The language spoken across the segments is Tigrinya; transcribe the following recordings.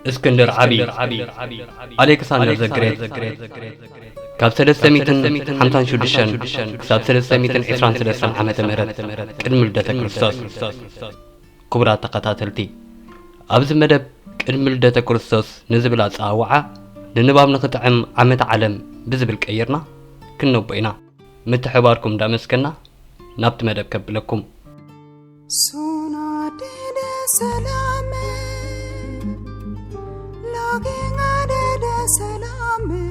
እስክንድር ዓቢ፣ ኣሌክሳንደር ዘግሬት፣ ካብ ሰለስተ ሚእትን ሓምሳን ሽዱሽተን ክሳብ ሰለስተ ሚእትን ዕስራን ሰለስተን ዓመተ ምህረት ቅድሚ ልደተ ክርስቶስ። ክቡራት ተኸታተልቲ፣ ኣብዚ መደብ ቅድሚ ልደተ ክርስቶስ ንዝብል ኣጸዋውዓ፣ ንንባብ ንኽጥዕም ዓመተ ዓለም ብዝብል ቀይርና ክንነቦ ኢና። ምትሕባርኩም እንዳመስከና ናብቲ መደብ ከብለኩም። Sona dede salame, loginga dede salame,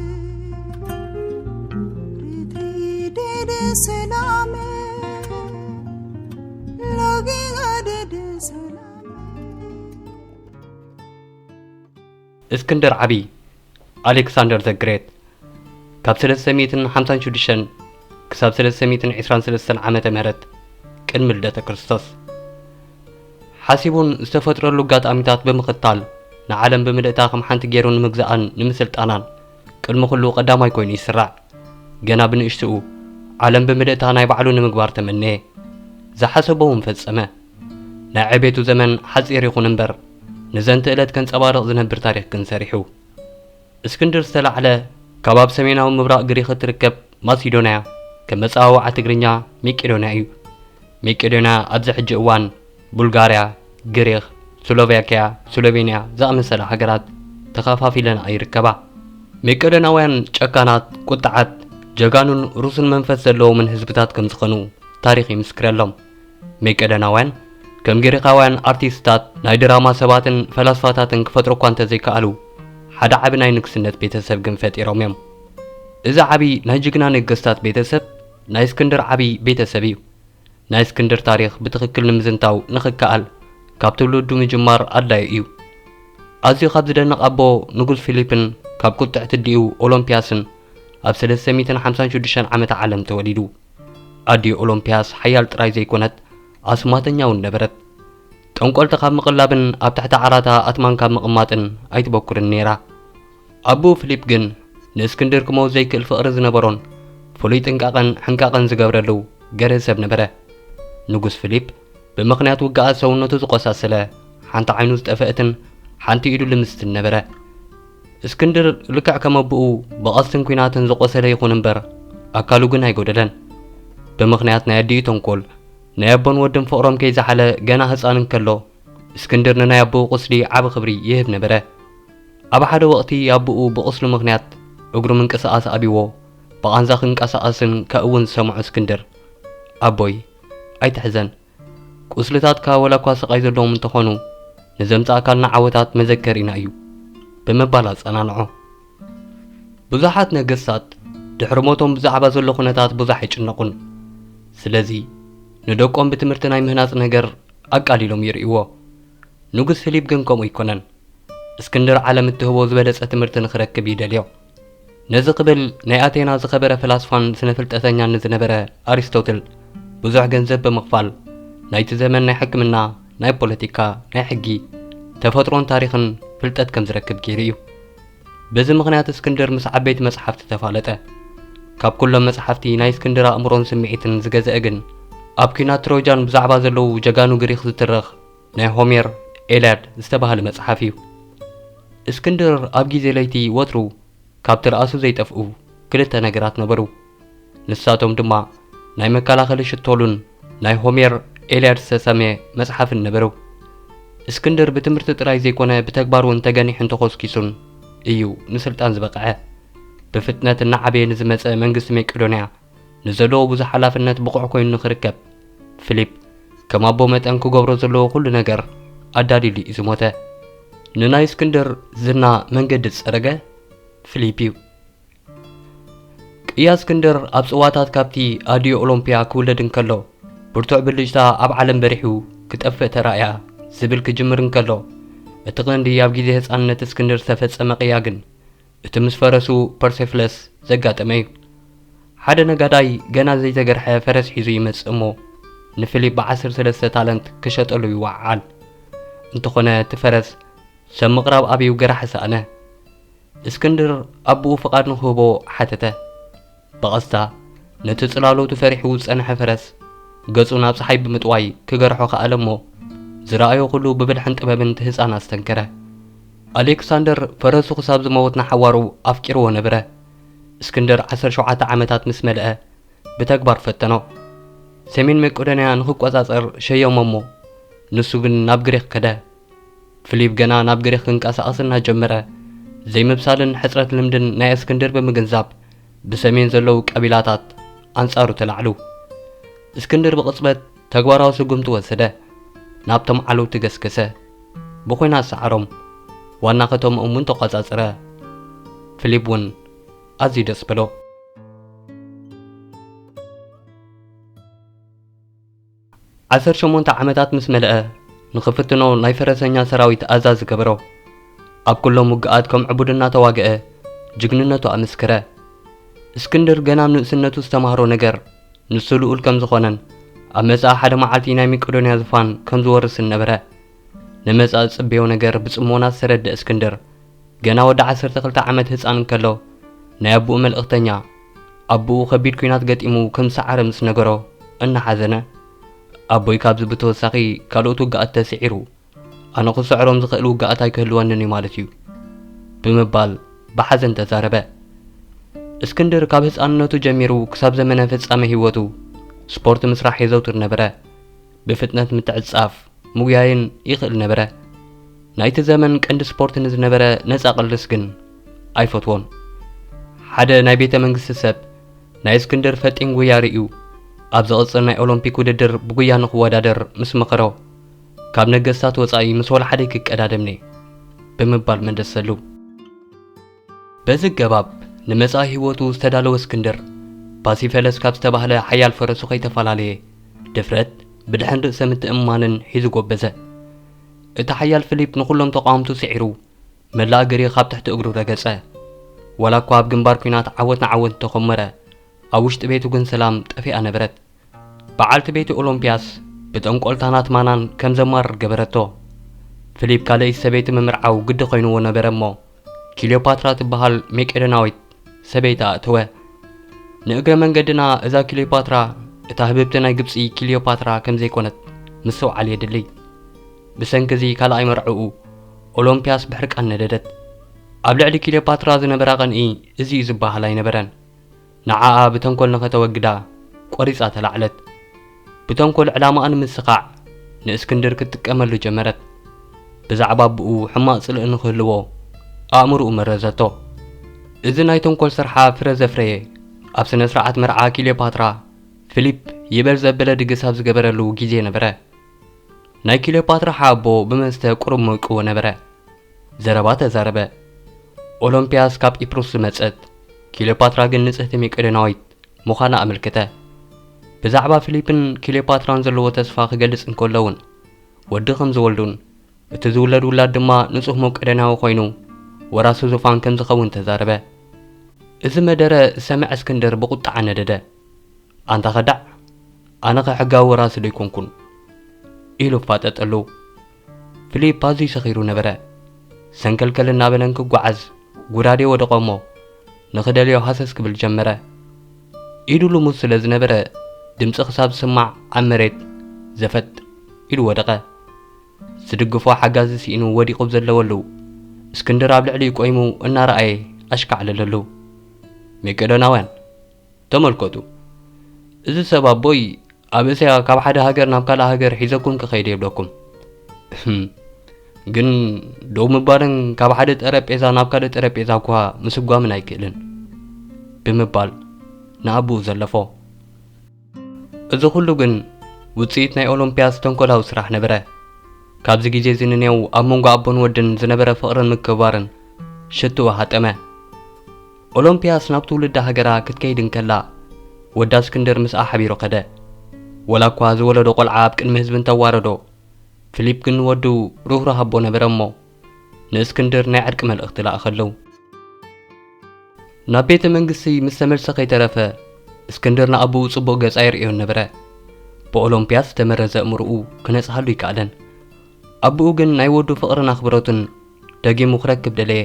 ritri dede salame, loginga dede salame. እስክንድር ዓቢ፣ ኣሌክሳንደር ዘግሬት፣ ካብ ሰለስተ ሚእትን ሓምሳን ሽዱሽተን ክሳብ ሰለስተ ሚእትን ዕስራን ሰለስተን ዓመተ ምህረት ቅድሚ ልደተ ክርስቶስ። ሓሲቡን ዝተፈጥረሉ ኣጋጣሚታት ብምኽታል ንዓለም ብምልእታ ከም ሓንቲ ገይሩ ንምግዛኣን ንምስልጣናን ቅድሚ ኩሉ ቀዳማይ ኮይኑ ይስራዕ። ገና ብንእሽትኡ ዓለም ብምልእታ ናይ ባዕሉ ንምግባር ተመነየ። ዝሓሰቦ እውን ፈጸመ። ናይ ዕቤቱ ዘመን ሓጺር ይኹን እምበር፣ ንዘንተ ዕለት ከንጸባርቕ ዝነብር ታሪኽ ግን ሰሪሑ። እስክንድር ዝተላዕለ፣ ካብ ኣብ ሰሜናዊ ምብራቕ ግሪኽ እትርከብ ማሲዶንያ፣ ከም መጸዋውዓ ትግርኛ ሜቄዶንያ እዩ። ሜቄዶንያ ኣብዚ ሕጂ እዋን ቡልጋርያ፣ ግሪኽ፣ ስሎቫክያ፣ ስሎቬንያ ዝኣመሰላ ሃገራት ተኸፋፊለንኣ ይርከባ። ሜቄዶናውያን ጨካናት፣ ቁጥዓት፣ ጀጋኑን ሩሱን መንፈስ ዘለዎምን ህዝብታት ከም ዝኾኑ ታሪኽ ይምስክረሎም። ሜቄዶናውያን ከም ግሪኻውያን ኣርቲስትታት፣ ናይ ድራማ ሰባትን ፈላስፋታትን ክፈጥሩ እኳ እንተዘይከኣሉ፣ ሓደ ዓቢ ናይ ንግስነት ቤተሰብ ግን ፈጢሮም እዮም። እዚ ዓቢ ናይ ጅግና ነገስታት ቤተሰብ ናይ እስክንድር ዓቢ ቤተሰብ እዩ። ናይ እስክንድር ታሪኽ ብትኽክል ንምዝንታው ንኽከኣል፣ ካብ ትውልዱ ምጅማር ኣድላዪ እዩ። ኣዝዩ ካብ ዝደንቕ ኣቦ ንጉስ ፊሊፕን ካብ ቁጥዕቲ ኣዲኡ ኦሎምፒያስን ኣብ ሰለስተ ሚእትን ሓምሳን ሽዱሽተን ዓመተ ዓለም ተወሊዱ። ኣዲኡ ኦሎምፒያስ ሓያል ጥራይ ዘይኮነት፣ ኣስማተኛ እውን ነበረት። ጠንቆልቲ ካብ ምቕላብን ኣብ ትሕቲ ዓራታ ኣትማን ካብ ምቕማጥን ኣይትበኩርን ነይራ። ኣቦኡ ፊሊፕ ግን ንእስክንድር ክመውት ዘይክእል ፍቕሪ ዝነበሮን ፍሉይ ጥንቃቐን ሕንቃቐን ዝገብረሉ ገርህ ሰብ ነበረ። ንጉስ ፊሊፕ ብምኽንያት ውግኣት ሰውነቱ ዝቖሳሰለ፣ ሓንቲ ዓይኑ ዝጠፍአትን ሓንቲ ኢዱ ልምስትን ነበረ። እስክንድር ልክዕ ከም ኣቦኡ ብቐስትን ኲናትን ዝቖሰለ ይኹን እምበር፣ ኣካሉ ግን ኣይጎደለን። ብምኽንያት ናይ ኣዲኡ ተንኮል፣ ናይ ኣቦን ወድን ፍቕሮም ከይዘሓለ ገና ህጻን እንከሎ፣ እስክንድር ንናይ ኣቦኡ ቁስሊ ዓቢ ክብሪ ይህብ ነበረ። ኣብ ሓደ ወቕቲ ኣቦኡ ብቑስሉ ምኽንያት እግሩ ምንቅስቓስ ኣብይዎ፣ ብቓንዛ ክንቀሳቐስን ከእውን ዝሰምዖ እስክንድር፣ "ኣቦይ፣ ኣይትሕዘን። ቁስልታትካ ወላ እኳ ስቓይ ዘለዎም እንተኾኑ፣ ንዘምጻእካልና ዓወታት መዘከሪና እዩ" ብምባል ኣጸናንዖ። ብዙሓት ነገስታት ድሕሪ ሞቶም ብዛዕባ ዘሎ ኩነታት ብዙሕ ኣይጭነቑን። ስለዚ ንደቆም ብትምህርቲ ናይ ምህናጽ ነገር ኣቃሊሎም ይርእይዎ። ንጉስ ፊሊፕ ግን ከምኡ ኣይኮነን። እስክንድር ዓለም እትህቦ ዝበለጸ ትምህርቲ ንኽረክብ ይደልዮ። ነዚ ክብል ናይ ኣቴና ዝኸበረ ፈላስፋን ስነ ፍልጠተኛን ንዝነበረ ኣሪስቶትል ብዙሕ ገንዘብ ብምኽፋል ናይቲ ዘመን ናይ ሕክምና፣ ናይ ፖለቲካ፣ ናይ ሕጊ፣ ተፈጥሮን ታሪኽን ፍልጠት ከም ዝረክብ ገይሩ እዩ። በዚ ምኽንያት እስክንድር ምስ ዓበይቲ መጽሓፍቲ ተፋለጠ። ካብ ኩሎም መጽሓፍቲ ናይ እስክንድር ኣእምሮን ስምዒትን ዝገዝአ ግን ኣብ ኲናት ትሮጃን ብዛዕባ ዘለዉ ጀጋኑ ግሪኽ ዝትርኽ ናይ ሆሜር ኤልያድ ዝተባህለ መጽሓፍ እዩ። እስክንድር ኣብ ግዜ ለይቲ ወትሩ ካብቲ ርኣሱ ዘይጠፍኡ ክልተ ነገራት ነበሩ። ንሳቶም ድማ ናይ መከላኸሊ ሽቶሉን ናይ ሆሜር ኤልያድ ዝተሰምየ መጽሓፍን ነበሩ። እስክንድር ብትምህርቲ ጥራይ ዘይኮነ ብተግባር እውን ተገኒሑን ተኾስኪሱን እዩ ንስልጣን ዝበቕዐ። ብፍጥነት እናዓበየ ንዝመጸ መንግስቲ መቄዶንያ ንዘለዎ ብዙሕ ሓላፍነት ብቑዕ ኮይኑ ንኽርከብ፣ ፊሊፕ ከም ኣቦ መጠን ክገብሮ ዘለዎ ኩሉ ነገር ኣዳልዩሉ እዩ ዝሞተ። ንናይ እስክንድር ዝና መንገዲ ዝጸረገ ፊሊፕ እዩ። ቅያ እስክንድር ኣብ ጽዋታት ካብቲ ኣድዮ ኦሎምፒያ ክውለድ እንከሎ፣ ብርቱዕ ብልጭታ ኣብ ዓለም በሪሑ ክጠፍእ ተራእያ ዝብል ክጅምር እንከሎ፣ እቲ ቀንዲ ኣብ ግዜ ህጻንነት እስክንድር ዝተፈጸመ ቅያ ግን፣ እቲ ምስ ፈረሱ ፐርሴፍለስ ዘጋጠመ እዩ። ሓደ ነጋዳይ ገና ዘይተገርሐ ፈረስ ሒዙ ይመጽእ እሞ፣ ንፊሊፕ ብዓሰርተ ሰለስተ ታለንት ክሸጠሉ ይወዓዓል። እንተኾነ እቲ ፈረስ ሰብ ምቕራብ ኣብዩ ገራሕ ሰኣነ። እስክንድር ኣቦኡ ፍቓድ ንኽህቦ ሓተተ። ብቐስታ ነቲ ጽላሎቱ ፈሪሑ ዝጸንሐ ፈረስ ገጹ ናብ ጸሓይ ብምጥዋይ ክገርሖ ከኣለ እሞ፣ ዝረኣዮ ኩሉ ብብልሕን ጥበብን እቲ ህጻን ኣስተንከረ። ኣሌክሳንደር ፈረሱ ክሳብ ዝመውት ንሓዋሩ ኣፍቂርዎ ነበረ። እስክንድር ዓሰርተ ሸውዓተ ዓመታት ምስ መልአ ብተግባር ፈተኖ። ሰሜን መቄዶንያ ንኽቆጻጸር ሸየሞ እሞ ንሱ ግን ናብ ግሪኽ ከደ። ፊሊፕ ገና ናብ ግሪኽ ክንቀሳቐስ እናጀመረ ዘይምብሳልን ሕጽረት ልምድን ናይ እስክንድር ብምግንዛብ ብሰሜን ዘለዉ ቀቢላታት ኣንጻሩ ተላዕሉ። እስክንድር ብቕጽበት ተግባራዊ ስጉምቲ ወሰደ። ናብቶም ዓለውቲ ገስገሰ። ብኹናት ሰዓሮም። ዋና ከተማኦም እውን ተቋጻጸረ። ፊሊፕ እውን ኣዝዩ ደስ በሎ። ዓሰርተ ሸሞንተ ዓመታት ምስ መልአ ንኽፍትኖ ናይ ፈረሰኛ ሰራዊት ኣዛዚ ገበሮ። ኣብ ኩሎም ውግኣት ከም ዕቡድ እናተዋግአ ጅግንነቱ ኣመስከረ። እስክንድር ገና ኣብ ንእስነቱ ዝተማህሮ ነገር ንሱ ልኡል ከም ዝኾነን ኣብ መጻኢ ሓደ መዓልቲ ናይ መቄዶንያ ዝፋን ከም ዝወርስን ነበረ። ንመጻኢ ዝጽበዮ ነገር ብጽሞና ዝተረድአ እስክንድር ገና ወዲ ዓሰርተ ክልተ ዓመት ህጻን እንከሎ ናይ ኣቦኡ መልእኽተኛ ኣቦኡ ከቢድ ኲናት ገጢሙ ከም ዝሰዓረ ምስ ነገሮ እናሓዘነ፣ ኣቦይ ካብዚ ብተወሳኺ ካልኦት ውግኣት ተስዒሩ ኣነ ክስዕሮም ዝኽእል ውግኣት ኣይክህልወንን እዩ ማለት እዩ ብምባል ብሓዘን ተዛረበ። እስክንድር ካብ ህጻንነቱ ጀሚሩ ክሳብ ዘመነ ፍጻመ ህይወቱ ስፖርት ምስራሕ የዘውትር ነበረ። ብፍጥነት ምትዕጻፍ ምጉያይን ይኽእል ነበረ። ናይቲ ዘመን ቀንዲ ስፖርት ንዝነበረ ነጻ ቅልስ ግን ኣይፈትዎን። ሓደ ናይ ቤተ መንግስቲ ሰብ ናይ እስክንድር ፈጢን ጉያ ርእዩ ኣብ ዝቕጽል ናይ ኦሎምፒክ ውድድር ብጉያ ንኽወዳደር ምስ መኸሮ ካብ ነገስታት ወጻኢ ምስ ወላ ሓደ ክቀዳደምኒ ብምባል መለሰሉ። በዚ ገባብ ንመጻኢ ህይወቱ ዝተዳለወ እስክንድር ፓሲፈለስ ካብ ዝተባህለ ሓያል ፈረሱ ከይተፈላለየ ድፍረት ብድሕን ርእሰ ምትእምማንን ሒዙ ጎበዘ። እቲ ሓያል ፊሊፕ ንኹሎም ተቃወምቱ ስዒሩ መላእ ግሪኽ ኣብ ትሕቲ እግሩ ረገጸ። ዋላ እኳ ኣብ ግንባር ኲናት ዓወት ንዓወት እንተኾመረ ኣብ ውሽጢ ቤቱ ግን ሰላም ጠፊኣ ነበረት። በዓልቲ ቤቱ ኦሎምፒያስ ብጠንቆልታናት ማናን ከም ዘማርር ገበረቶ። ፊሊፕ ካልኣይቲ ሰበይቲ ምምርዓው ግዲ ኮይንዎ ነበረ እሞ ኪልዮፓትራ ትበሃል መቄዶናዊት ሰበይቲ ኣእተወ። ንእግረ መንገድና እዛ ኪልዮፓትራ እታ ህብብቲ ናይ ግብጺ ኪልዮፓትራ ከም ዘይኮነት ምስትውዓል የድሊ። ብሰንኪ እዚ ካልኣይ መርዕኡ ኦሎምፒያስ ብሕርቃን ነደደት። ኣብ ልዕሊ ኪልዮፓትራ ዝነበራ ቅንኢ እዚ እዩ ዝበሃል ኣይነበረን። ንዓኣ ብተንኮል ንኸተወግዳ ቆሪጻ ተላዕለት። ብተንኮል ዕላማኣ ንምስኻዕ ንእስክንድር ክትጥቀመሉ ጀመረት። ብዛዕባ ኣቦኡ ሕማቕ ጽልኢ ንኽህልዎ ኣእምሮኡ መረዘቶ። እዚ ናይ ተንኮል ስርሓ ፍረ ዘፍረየ ኣብ ስነ ስርዓት መርዓ ኪልዮፓትራ ፊሊፕ ይበል ዘበለ ድግስ ኣብ ዝገበረሉ ግዜ ነበረ። ናይ ኪልዮፓትራ ሓቦ ብመስተ ቁሩብ ሞይቅዎ ነበረ። ዘረባ ተዛረበ። ኦሎምፒያስ ካብ ቂፕሮስ ዝመጸት፣ ኪልዮፓትራ ግን ንጽህቲ መቄዶናዊት ምዃና ኣመልከተ። ብዛዕባ ፊሊፕን ኪልዮፓትራን ዘለዎ ተስፋ ክገልጽ እንከሎ እውን፣ ወዲ ከም ዝወልዱን እቲ ዝውለድ ውላድ ድማ ንጹህ መቄዶናዊ ኮይኑ ወራሲ ዙፋን ከም ዝኸውን ተዛረበ። እዚ መደረ ዝሰምዐ እስክንድር ብቁጥዓ ነደደ። ኣንታ ከዳዕ፣ ኣነኸ ሕጋዊ ወራሲ ዶ ኣይኮንኩን? ኢሉ ኣፋጠጠሉ። ፊሊፕ ኣዝዩ ሰኺሩ ነበረ። ሰንከልከል እናበለ እንክጓዓዝ ጉራዴ ወደቖ እሞ ንኽደልዮ ሃሰስ ክብል ጀመረ። ኢዱ ልሙስ ስለ ዝነበረ ድምፂ ክሳብ ዝስማዕ ኣብ መሬት ዘፈጥ ኢሉ ወደቐ። ዝድግፎ ሓጋዚ ስኢኑ ወዲቑ ኣብ ዘለወሉ እስክንድር ኣብ ልዕሊኡ ቆይሙ እናረኣየ ኣሽካዕለለሉ። መቄዶናውያን ተመልከቱ፣ እዚ ሰብ ኣቦይ ኣብ እስያ ካብ ሓደ ሃገር ናብ ካልእ ሃገር ሒዘኩም ክኸይድ የብለኩም። እህም፣ ግን ደው ምባልን ካብ ሓደ ጠረጴዛ ናብ ካልእ ጠረጴዛ እኳ ምስጓምን ኣይክእልን ብምባል ንኣቦኡ ዘለፎ። እዚ ኩሉ ግን ውጽኢት ናይ ኦሎምፒያስ ተንኮላዊ ስራሕ ነበረ። ካብዚ ግዜ እዚ ንኔው ኣብ መንጎ ኣቦን ወድን ዝነበረ ፍቕርን ምክብባርን ሽትኡ ሃጠመ። ኦሎምፒያስ ናብ ትውልዲ ሃገራ ክትከይድ እንከላ፣ ወዳ እስክንድር ምስኣ ሓቢሩ ከደ። ወላ እኳ ዝወለዶ ቆልዓ ኣብ ቅድሚ ህዝቢ እንተዋረዶ፣ ፊሊፕ ግን ንወዱ ርህሩህ ኣቦ ነበረ እሞ፣ ንእስክንድር ናይ ዕርቂ መልእኽቲ ለኣኸሉ። ናብ ቤተ መንግስቲ ምስ ተመልሰ ከይተረፈ፣ እስክንድር ንኣቦኡ ጽቡቕ ገጽ ኣይርእዮን ነበረ። ብኦሎምፒያስ ዝተመረዘ ኣእምሮኡ ክነጽሃሉ ይከኣለን። ኣቦኡ ግን ናይ ወዱ ፍቕርን ኣኽብሮትን ደጊሙ ክረክብ ደለየ።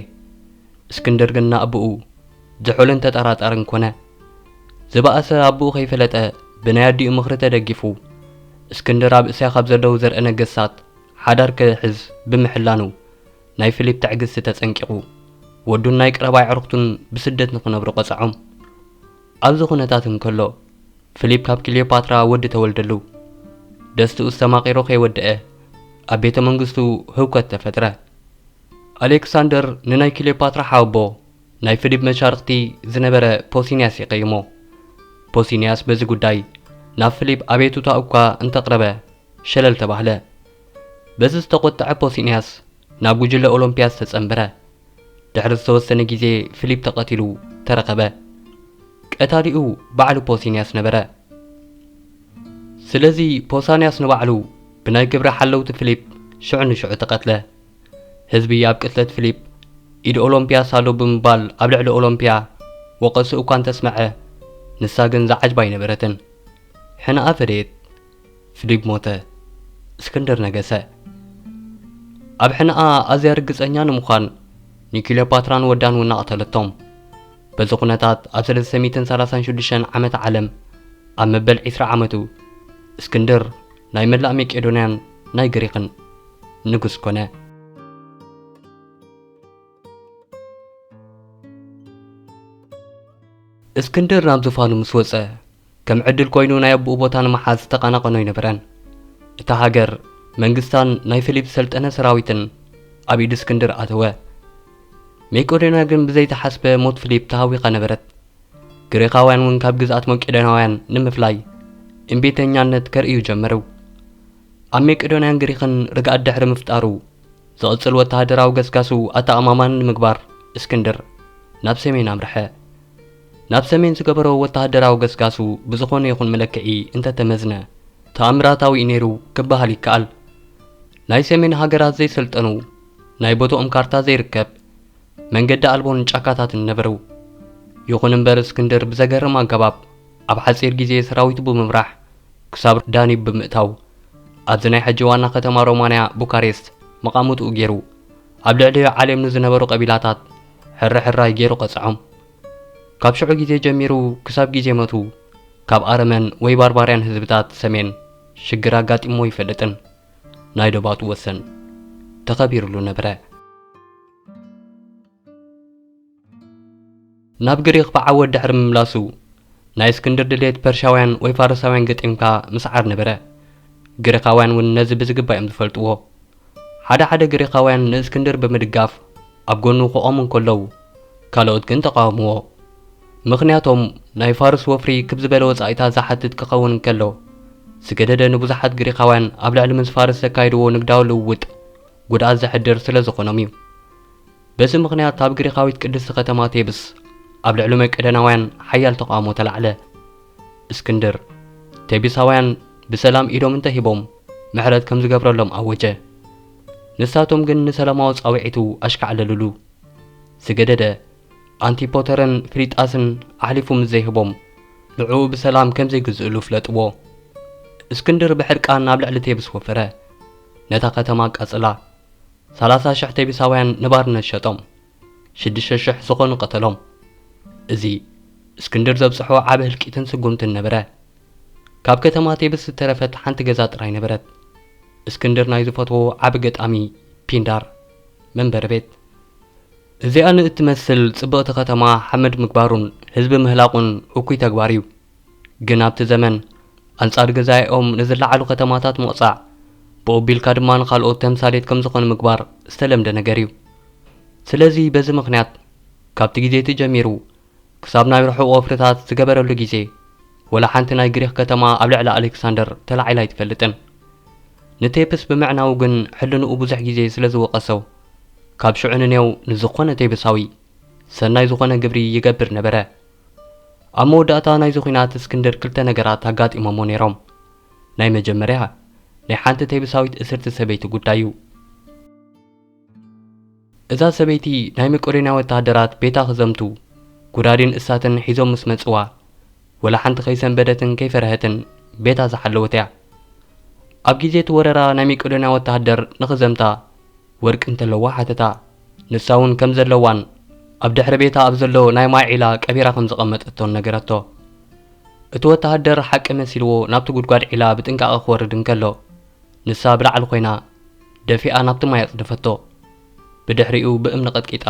እስክንድር ግን ንኣቦኡ ዝሑልን ተጠራጣርን ኮነ። ዝበኣሰ ኣቦኡ ከይፈለጠ ብናይ ኣዲኡ ምኽሪ ተደጊፉ፣ እስክንድር ኣብ እስያ ካብ ዘለዉ ዘርአ ነገስታት ሓዳር ክሕዝ ብምሕላኑ፣ ናይ ፊሊፕ ትዕግስቲ ተጸንቂቑ፣ ወዱን ናይ ቀረባ ኣዕሩኽቱን ብስደት ንኽነብሩ ቀጸዖም። ኣብዚ ኩነታት እንከሎ፣ ፊሊፕ ካብ ክሊዮፓትራ ወዲ ተወልደሉ። ደስትኡ ዝተማቒሮ ከይወደአ፣ ኣብ ቤተ መንግስቱ ህውከት ተፈጥረ። ኣሌክሳንደር ንናይ ክሊዮፓትራ ሓወቦ፣ ናይ ፊሊፕ መሻርኽቲ ዝነበረ ፖሲንያስ ይቐይሞ። ፖሲንያስ በዚ ጉዳይ ናብ ፊሊፕ ኣቤቱታ እኳ እንተቕረበ፣ ሸለል ተባህለ። በዚ ዝተቖጥዐ ፖሲንያስ ናብ ጉጅለ ኦሎምፒያስ ተጸንበረ። ድሕሪ ዝተወሰነ ግዜ ፊሊፕ ተቐቲሉ ተረኸበ። ቀታሊኡ ባዕሉ ፖሲንያስ ነበረ። ስለዚ ፖሳንያስ ንባዕሉ ብናይ ግብረ ሓለውቲ ፊሊፕ ሽዑ ንሽዑ ተቐትለ። ህዝቢ ኣብ ቅትለት ፊሊፕ ኢድ ኦሎምፒያስ ኣሎ ብምባል ኣብ ልዕሊ ኦሎምፒያ ወቐሱ እኳ እንተስመዐ፣ ንሳ ግን ዝዓጅባ ኣይነበረትን። ሕነኣ ፈደየት። ፊሊፕ ሞተ። እስክንድር ነገሰ። ኣብ ሕነኣ ኣዝያ ርግጸኛ ንምዃን ንክሊዮፓትራን ወዳን እውን ኣቕተለቶም። በዚ ኩነታት ኣብ ሰለስተ ሚእትን ሰላሳን ሽዱሽተን ዓመተ ዓለም ኣብ መበል ዒስራ ዓመቱ እስክንድር ናይ መላእ መቄዶንያን ናይ ግሪኽን ንጉስ ኮነ። እስክንድር ናብ ዙፋኑ ምስ ወጸ፣ ከም ዕድል ኮይኑ ናይ ኣቦኡ ቦታ ንምሓዝ ዝተቐናቐኖ ኣይነበረን። እታ ሃገር፣ መንግስታን ናይ ፊሊፕ ዝሰልጠነ ሰራዊትን ኣብ ኢድ እስክንድር ኣተወ። መቄዶንያ ግን ብዘይተሓስበ ሞት ፊሊፕ ተሃዊኻ ነበረት። ግሪኻውያን እውን ካብ ግዝኣት መቄዶንያውያን ንምፍላይ እምቢተኛነት ከርእዩ ጀመሩ። ኣብ መቄዶንያን ግሪኽን ርግኣት ድሕሪ ምፍጣሩ፣ ዝቕጽል ወተሃደራዊ ገስጋሱ ኣተኣማማኒ ንምግባር እስክንድር ናብ ሰሜን ኣምርሐ። ናብ ሰሜን ዝገበሮ ወተሃደራዊ ገስጋሱ ብዝኾነ ይኹን መለክዒ እንተተመዝነ፣ ተኣምራታዊ እዩ ነይሩ ክበሃል ይከኣል። ናይ ሰሜን ሃገራት ዘይሰልጠኑ፣ ናይ ቦታኦም ካርታ ዘይርከብ፣ መንገዲ ኣልቦን ጫካታትን ነበሩ። ይኹን እምበር፣ እስክንድር ብዘገርም ኣገባብ ኣብ ሓጺር ግዜ ሰራዊቱ ብምምራሕ ክሳብ ዳኒብ ብምእታው፣ ኣብዚ ናይ ሕጂ ዋና ከተማ ሮማንያ ቡካሬስት መቓምጥኡ ገይሩ፣ ኣብ ልዕሊ ዓሌም ንዝነበሩ ቀቢላታት ሕርሕራይ ገይሩ ቀጽዖም። ካብ ሽዑ ግዜ ጀሚሩ ክሳብ ግዜ ሞቱ፣ ካብ ኣረመን ወይ ባርባርያን ህዝብታት ሰሜን ሽግር ኣጋጢምዎ ኣይፈልጥን። ናይ ደባቱ ወሰን ተኸቢሩሉ ነበረ። ናብ ግሪኽ ብዓወት ድሕሪ ምምላሱ፣ ናይ እስክንድር ድሌት ፐርሻውያን ወይ ፋርሳውያን ገጢምካ ምስዓር ነበረ። ግሪኻውያን እውን ነዚ ብዝግባእ እዮም ዝፈልጥዎ። ሓደ ሓደ ግሪኻውያን ንእስክንድር ብምድጋፍ ኣብ ጎኑ ክቖሙ እንከለዉ፣ ካልኦት ግን ተቓወምዎ። ምኽንያቶም፣ ናይ ፋርስ ወፍሪ ክብ ዝበለ ወጻኢታት ዝሓትት ክኸውን እንከሎ፣ ዝገደደ ንብዙሓት ግሪኻውያን ኣብ ልዕሊ ምስ ፋርስ ዘካይድዎ ንግዳዊ ልውውጥ ጉድኣት ዘሕድር ስለ ዝኾኖም እዩ። በዚ ምኽንያት ኣብ ግሪኻዊት ቅድስቲ ከተማ ቴብስ ኣብ ልዕሊ መቄዶናውያን ሓያል ተቓውሞ ተላዕለ። እስክንድር፣ ቴቢሳውያን ብሰላም ኢዶም እንተሂቦም ምሕረት ከም ዝገብረሎም ኣወጀ። ንሳቶም ግን ንሰላማዊ ጻውዒቱ ኣሽካዕለሉሉ። ዝገደደ፣ ኣንቲፖተርን ፍሊጣስን ኣሕሊፉ ምስ ዘይህቦም፣ ንዕኡ ብሰላም ከም ዘይግዝእሉ ፍለጥዎ። እስክንድር ብሕርቃን ኣብ ልዕሊ ቴብስ ወፈረ። ነታ ከተማ ኣቃጸላ። ሰላሳ ሽሕ ቴቢሳውያን ንባርነት ሸጦም። ሽዱሽተ ሽሕ ዝኾኑ ቀተሎም። እዚ እስክንድር ዘብጽሖ ዓቢ ህልቂትን ስጉምትን ነበረ። ካብ ከተማ ቴብስ ዝተረፈት ሓንቲ ገዛ ጥራይ ነበረት። እስክንድር ናይ ዝፈትዎ ዓቢ ገጣሚ ፒንዳር መንበሪ ቤት። እዚኣ ንእትመስል ጽብቕቲ ከተማ ሓመድ ምግባሩን ህዝቢ ምህላቑን እኩይ ተግባር እዩ። ግን ኣብቲ ዘመን፣ ኣንጻር ገዛኢኦም ንዝለዓሉ ከተማታት ምቕጻዕ፣ ብኡ ኣቢልካ ድማ ንኻልኦት ተምሳሌት ከም ዝኾኑ ምግባር ዝተለምደ ነገር እዩ። ስለዚ በዚ ምኽንያት፣ ካብቲ ግዜ እቲ ጀሚሩ፣ ክሳብ ናይ ርሑቕ ወፍርታት ዝገበረሉ ግዜ፣ ወላ ሓንቲ ናይ ግሪኽ ከተማ ኣብ ልዕሊ ኣሌክሳንደር ተላዒላ ኣይትፈልጥን። ንቴብስ ብምዕናዉ ግን ሕልንኡ ብዙሕ ግዜ ስለ ዝወቐሶ፣ ካብ ሽዑ ንኔው ንዝኾነ ቴብሳዊ ሰናይ ዝኾነ ግብሪ ይገብር ነበረ። ኣብ መወዳእታ ናይዚ ኲናት እስክንድር ክልተ ነገራት ኣጋጢሞሞ ነይሮም። ናይ መጀመርያ፣ ናይ ሓንቲ ቴብሳዊት እስርቲ ሰበይቲ ጉዳይ እዩ። እዛ ሰበይቲ ናይ መቄዶንያ ወተሃደራት ቤታ ክዘምቱ፣ ጉዳድን እሳትን ሒዞም ምስ መጽዋ፣ ወላ ሓንቲ ከይሰንበደትን ከይፈርሀትን ቤታ ዝሓለወት እያ። ኣብ ግዜ እቲ ወረራ ናይ መቄዶንያ ወተሃደር ንኽዘምታ ወርቂ እንተለዋ ሓተታ። ንሳ እውን ከም ዘለዋን ኣብ ድሕሪ ቤታ ኣብ ዘሎ ናይ ማይ ዒላ ቀቢራ ከም ዝቐመጠቶን ነገረቶ። እቲ ወተሃደር ሓቂ መሲልዎ ናብቲ ጉድጓድ ዒላ ብጥንቃቐ ክወርድ እንከሎ፣ ንሳ ብላዕሊ ኮይና ደፊኣ ናብቲ ማይ ኣጽደፈቶ። ብድሕሪኡ ብእምኒ ቀጥቂጣ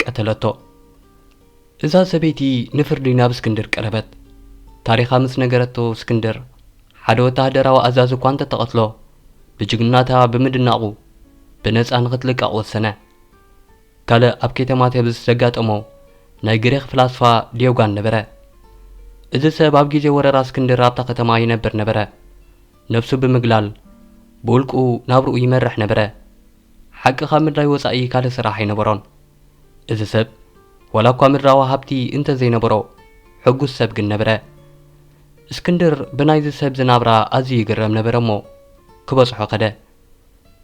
ቀተለቶ። እዛ ሰበይቲ ንፍርዲ ናብ እስክንድር ቀረበት። ታሪኻ ምስ ነገረቶ፣ እስክንድር ሓደ ወተሃደራዊ ኣዛዚ እኳ እንተተቐትሎ፣ ብጅግንነታ ብምድናቑ ብነጻ ንኽትልቀቕ ወሰነ። ካልእ ኣብ ከተማ ቴብስ ዘጋጠሞ ናይ ግሪኽ ፍላስፋ ዲዮጋን ነበረ። እዚ ሰብ ኣብ ግዜ ወረራ እስክንድር ኣብታ ከተማ ይነብር ነበረ። ነብሱ ብምግላል ብውልቁ ናብርኡ ይመርሕ ነበረ። ሓቂ ካብ ምድላይ ወጻኢ ካልእ ስራሕ ኣይነበሮን። እዚ ሰብ ዋላ እኳ ምድራዊ ሃብቲ እንተ ዘይነበሮ፣ ሕጉስ ሰብ ግን ነበረ። እስክንድር ብናይዚ ሰብ ዝናብራ ኣዝዩ ይግረም ነበረ እሞ ክበጽሖ ከደ።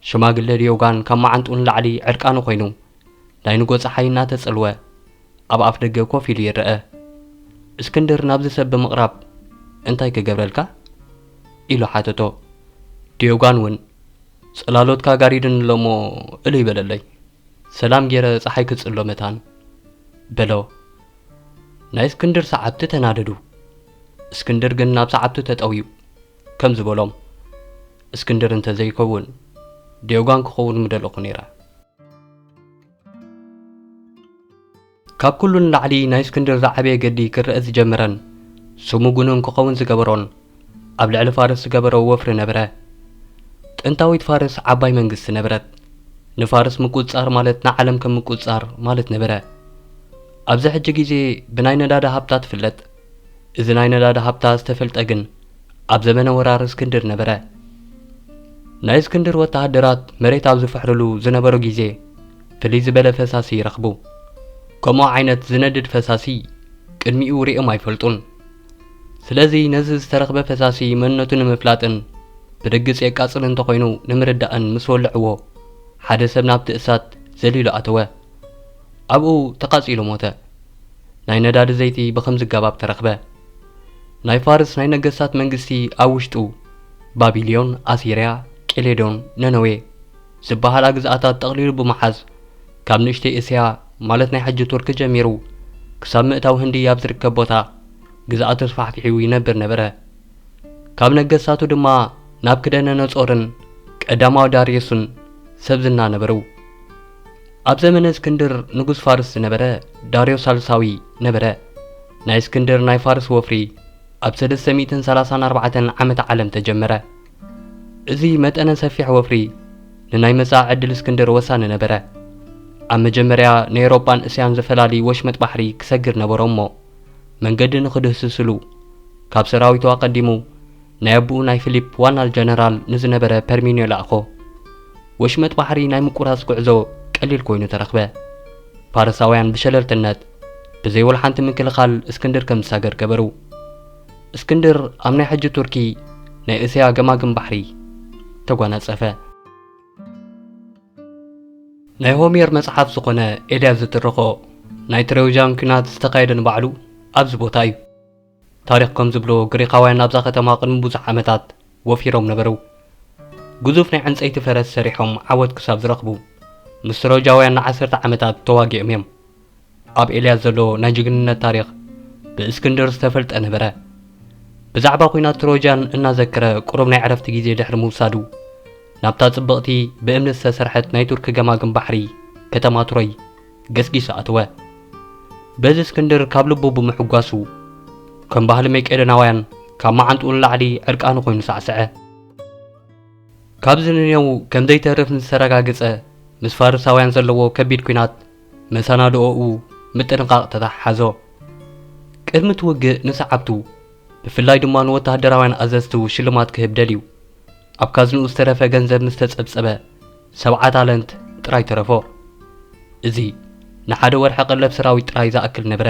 ሽማግለ ዲዮጋን ካብ መዓንጥኡ ንላዕሊ ዕርቃኑ ኮይኑ፣ ናይ ንጎ ጸሓይ እናተጸልወ ኣብ ኣፍ ደገ ኮፍ ኢሉ ይረአ። እስክንድር ናብዚ ሰብ ብምቕራብ፣ "እንታይ ክገብረልካ?" ኢሉ ሓተቶ። ዲዮጋን እውን፣ "ጽላሎትካ ጋሪዱኒ ኣሎ እሞ እልይ በለለይ፣ ሰላም ገይረ ጸሓይ ክጽሎ መታን" በሎ። ናይ እስክንድር ሰዓብቲ ተናደዱ። እስክንድር ግን ናብ ሰዓብቱ ተጠውዩ ከምዚ በሎም፣ "እስክንድር እንተ ዘይከውን፣ ዲዮጋን ክኸውን ምደለኹ ነይረ።" ካብ ኩሉ ንላዕሊ ናይ እስክንድር ዝዓበየ ገድሊ ክረአ ዝጀመረን ስሙ ግኑን ክኸውን ዝገበሮን ኣብ ልዕሊ ፋርስ ዝገበሮ ወፍሪ ነበረ። ጥንታዊት ፋርስ ዓባይ መንግስቲ ነበረት። ንፋርስ ምቁጽጻር ማለት ንዓለም ከም ምቁጽጻር ማለት ነበረ። ኣብዚ ሕጂ ግዜ ብናይ ነዳዲ ሃብታ ትፍለጥ። እዚ ናይ ነዳዲ ሃብታ ዝተፈልጠ ግን ኣብ ዘመነ ወራር እስክንድር ነበረ። ናይ እስክንድር ወተሃደራት መሬት ኣብ ዝፍሕርሉ ዝነበሩ ግዜ ፍልይ ዝበለ ፈሳሲ ይረኽቡ። ከምኡ ዓይነት ዝነድድ ፈሳሲ ቅድሚኡ ሪኦም ኣይፈልጡን። ስለዚ ነዚ ዝተረኽበ ፈሳሲ መንነቱ ንምፍላጥን ብርግጽ የቃጽል እንተኾይኑ ንምርዳእን ምስ ወልዕዎ፣ ሓደ ሰብ ናብቲ እሳት ዘሊሉ ኣተወ። ኣብኡ ተቃጺሉ ሞተ። ናይ ነዳዲ ዘይቲ ብኸምዚ ኣገባብ ተረኽበ። ናይ ፋርስ ናይ ነገስታት መንግስቲ ኣብ ውሽጡ ባቢልዮን፣ ኣሲርያ፣ ቄሌዶን፣ ነነዌ ዝበሃላ ግዝኣታት ጠቕሊሉ ብምሓዝ፣ ካብ ንእሽተይ እስያ ማለት ናይ ሕጂ ቱርኪ ጀሚሩ ክሳብ ምእታው ህንዲ ኣብ ዝርከብ ቦታ ግዝኣቱ ኣስፋሕፊሑ ይነብር ነበረ። ካብ ነገስታቱ ድማ ናብክደነጾርን ቀዳማዊ ዳርዮስን ሰብ ዝና ነበሩ። ኣብ ዘመነ እስክንድር ንጉስ ፋርስ ዝነበረ ዳርዮስ ሳልሳዊ ነበረ። ናይ እስክንድር ናይ ፋርስ ወፍሪ ኣብ ሰለስተ ሚእትን ሰላሳን ኣርባዕተን ዓመተ ዓለም ተጀመረ። እዚ መጠነ ሰፊሕ ወፍሪ ንናይ መጻኢ ዕድል እስክንድር ወሳኒ ነበረ። ኣብ መጀመርያ ንኤውሮጳን እስያን ዘፈላሊ ወሽመጥ ባሕሪ ክሰግር ነበሮ እሞ፣ መንገዲ ንኽድህስስሉ፣ ካብ ሰራዊቱ ኣቐዲሙ ናይ ኣቦኡ ናይ ፊሊፕ ዋና ጀነራል ንዝነበረ ፐርሚንዮ ለኣኾ። ወሽመጥ ባሕሪ ናይ ምቁራጽ ጉዕዞ ቀሊል ኮይኑ ተረኽበ። ፋርሳውያን ብሸለልትነት፣ ብዘይ ወላ ሓንቲ ምክልኻል እስክንድር ከም ዝሳገር ገበሩ። እስክንድር ኣብ ናይ ሕጂ ቱርኪ ናይ እስያ ገማግም ባሕሪ ተጓናጸፈ። ናይ ሆሜር መጽሓፍ ዝኾነ ኤልያስ ዝትረኾ ናይ ትሮጃን ኲናት ዝተኻየደ ንባዕሉ ኣብዚ ቦታ እዩ። ታሪኽ ከም ዝብሎ፣ ግሪኻውያን ኣብዛ ከተማ ቅድሚ ብዙሕ ዓመታት ወፊሮም ነበሩ። ግዙፍ ናይ ዕንጸይቲ ፈረስ ሰሪሖም ዓወት ክሳብ ዝረኽቡ፣ ምስ ትሮጃውያን ንዓሰርተ ዓመታት ተዋጊኦም እዮም። ኣብ ኤልያስ ዘሎ ናይ ጅግንነት ታሪኽ ብእስክንድር ዝተፈልጠ ነበረ። ብዛዕባ ኲናት ትሮጃን እናዘከረ፣ ቁሩብ ናይ ዕረፍቲ ግዜ ድሕሪ ምውሳዱ፣ ናብታ ጽብቕቲ ብእምኒ ዝተሰርሐት ናይ ቱርኪ ገማግም ባሕሪ ከተማ ትሮይ ገስጊሱ ኣተወ። በዚ እስክንድር ካብ ልቡ ብምሕጓሱ፣ ከም ባህሊ መቄዶናውያን ካብ መዓንጥኡ ንላዕሊ ዕርቃኑ ኮይኑ ሳዕስዐ። ካብዚ ንኔው ከም ዘይተርፍ ምስ ተረጋገጸ፣ ምስ ፋርሳውያን ዘለዎ ከቢድ ኲናት መሰናድኦኡ ምጥንቓቕ ተተሓሓዞ። ቅድሚ እቲ ውግእ ንሰዓብቱ፣ ብፍላይ ድማ ንወተሃደራውያን ኣዘዝቱ ሽልማት ክህብ ደልዩ። ኣብ ካዝንኡ ዝተረፈ ገንዘብ ምስ ተጸብጸበ፣ ሰብዓ ታለንት ጥራይ ተረፎ። እዚ ንሓደ ወርሒ ቀለብ ሰራዊት ጥራይ ዝኣክል ነበረ።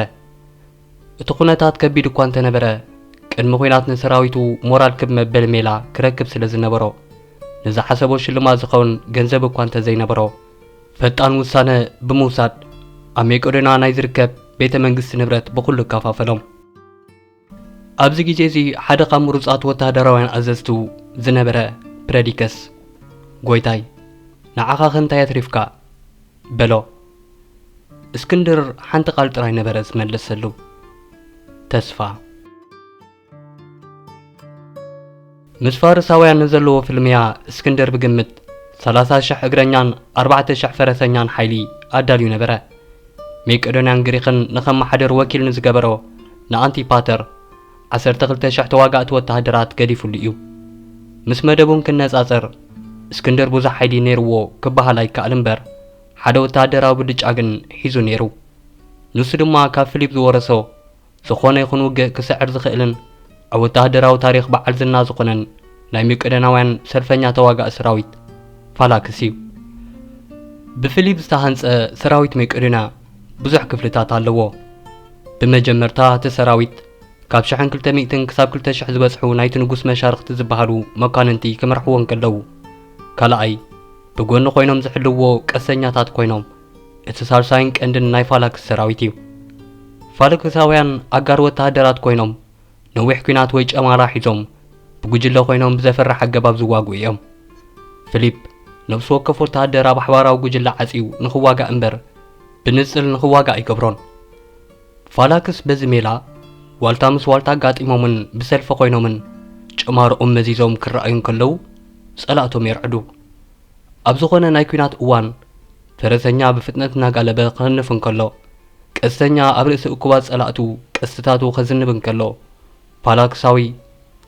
እቲ ኩነታት ከቢድ እኳ እንተነበረ፣ ቅድሚ ኲናት ንሰራዊቱ ሞራል ክብ መበል ሜላ ክረክብ ስለ ዝነበሮ፣ ንዝሓሰቦ ሽልማት ዝኸውን ገንዘብ እኳ እንተዘይነበሮ፣ ፈጣን ውሳነ ብምውሳድ፣ ኣብ መቄዶንያ ናይ ዝርከብ ቤተ መንግስቲ ንብረት ብኹሉ ኣከፋፈሎም። ኣብዚ ግዜ እዚ ሓደ ካብ ምሩጻት ወተሃደራውያን ኣዘዝቱ ዝነበረ ፕረዲከስ፣ "ጎይታይ፣ ንዓኻ ከ እንታይ ኣትሪፍካ?" በሎ። እስክንድር ሓንቲ ቃል ጥራይ ነበረ ዝመለሰሉ፣ "ተስፋ።" ምስ ፋርሳውያን ንዘለዎ ፍልምያ እስክንድር ብግምት ሰላሳ ሽሕ እግረኛን ኣርባዕተ ሽሕ ፈረሰኛን ሓይሊ ኣዳልዩ ነበረ። ሜቄዶንያን ግሪኽን ንኸመሓድር ወኪል ንዝገበሮ ንኣንቲፓተር ዓሰርተ ክልተ ሽሕ ተዋጋእቲ ወተሃደራት ገዲፉሉ እዩ። ምስ መደቡን ክነጻጸር፣ እስክንድር ብዙሕ ሓይሊ ነይርዎ ክበሃል ኣይከኣል እምበር፣ ሓደ ወተሃደራዊ ብልጫ ግን ሒዙ ነይሩ። ንሱ ድማ ካብ ፊሊፕ ዝወረሶ፣ ዝኾነ ይኹን ውግእ ክስዕር ዝኽእልን ኣብ ወተሃደራዊ ታሪኽ በዓል ዝና ዝኾነን ናይ መቄዶናውያን ሰልፈኛ ተዋጋኢ ሰራዊት ፋላክስ እዩ። ብፊሊፕ ዝተሃንጸ ሰራዊት መቄዶንያ ብዙሕ ክፍልታት ኣለዎ። ብመጀመርታ እቲ ሰራዊት ካብ ሽሕን ክልተ ሚእትን ክሳብ ክልተ ሽሕ ዝበጽሑ ናይቲ ንጉስ መሻርኽቲ ዝበሃሉ መኳንንቲ ክመርሕዎ እንከለዉ፣ ካልኣይ ብጎኒ ኮይኖም ዝሕልዎ ቀሰኛታት ኮይኖም፣ እቲ ሳልሳይን ቀንድን ናይ ፋላክስ ሰራዊት እዩ። ፋላክሳውያን ኣጋር ወተሃደራት ኮይኖም፣ ነዊሕ ኲናት ወይ ጨማራ ሒዞም ብጉጅለ ኮይኖም ብዘፍርሕ ኣገባብ ዝዋግኡ እዮም። ፊሊፕ ነፍሲ ወከፍ ወተሃደር ኣብ ሓባራዊ ጉጅለ ዓጽዩ ንኽዋጋእ እምበር፣ ብንጽል ንኽዋጋእ ኣይገብሮን። ፋላክስ በዚ ሜላ ዋልታ ምስ ዋልታ ኣጋጢሞምን ብሰልፊ ኮይኖምን ጨማርኦም መዚዞም ክረኣዩ እንከለዉ፣ ጸላእቶም የርዕዱ። ኣብ ዝኾነ ናይ ኲናት እዋን፣ ፈረሰኛ ብፍጥነት እናጋለበ ክህንፍ እንከሎ፣ ቀስተኛ ኣብ ርእሲ እኩባት ጸላእቱ ቀስትታቱ ከዝንብ እንከሎ፣ ፋላክሳዊ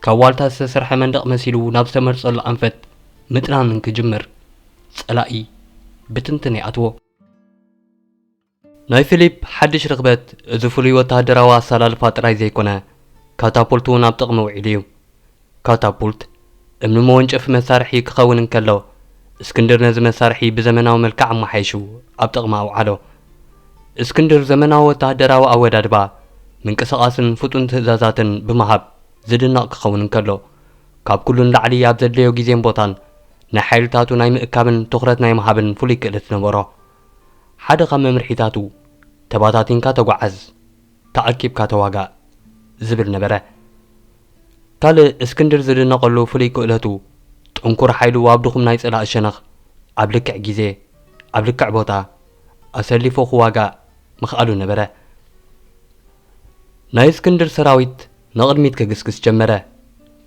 ካብ ዋልታ ዝተሰርሐ መንደቕ መሲሉ ናብ ዝተመርጸሉ ኣንፈት ምጥናን እንክጅምር፣ ጸላኢ ብትንትን ይኣትዎ። ናይ ፊሊፕ ሓድሽ ርኽበት እዚ ፍሉይ ወተሃደራዊ ኣሰላልፋ ጥራይ ዘይኮነ፣ ካታፖልት እውን ኣብ ጥቕሚ ውዒሉ እዩ። ካታፖልት እምኒ መወንጨፊ መሳርሒ ክኸውን እንከሎ፣ እስክንድር ነዚ መሳርሒ ብዘመናዊ መልክዕ ኣመሓይሹ ኣብ ጥቕሚ ኣውዓሎ። እስክንድር ዘመናዊ ወተሃደራዊ ኣወዳድባ፣ ምንቅስቓስን ፍጡን ትእዛዛትን ብምሃብ ዝድነቕ ክኸውን እንከሎ፣ ካብ ኩሉ ንላዕሊ ኣብ ዘድለዮ ግዜን ቦታን ናይ ሓይልታቱ ናይ ምእካብን ትኹረት ናይ ምሃብን ፍሉይ ክእለት ነበሮ። ሓደ ካብ መምርሒታቱ፣ "ተባታቲንካ ተጓዓዝ፣ ተኣኪብካ ተዋጋእ" ዝብል ነበረ። ካልእ እስክንድር ዝድነቐሉ ፍሉይ ክእለቱ፣ ጥንኩር ሓይሉ ኣብ ድኹም ናይ ጸላኢ ሸነኽ ኣብ ልክዕ ግዜ፣ ኣብ ልክዕ ቦታ ኣሰሊፉ ክዋጋእ ምኽኣሉ ነበረ። ናይ እስክንድር ሰራዊት ንቕድሚት ክግስግስ ጀመረ።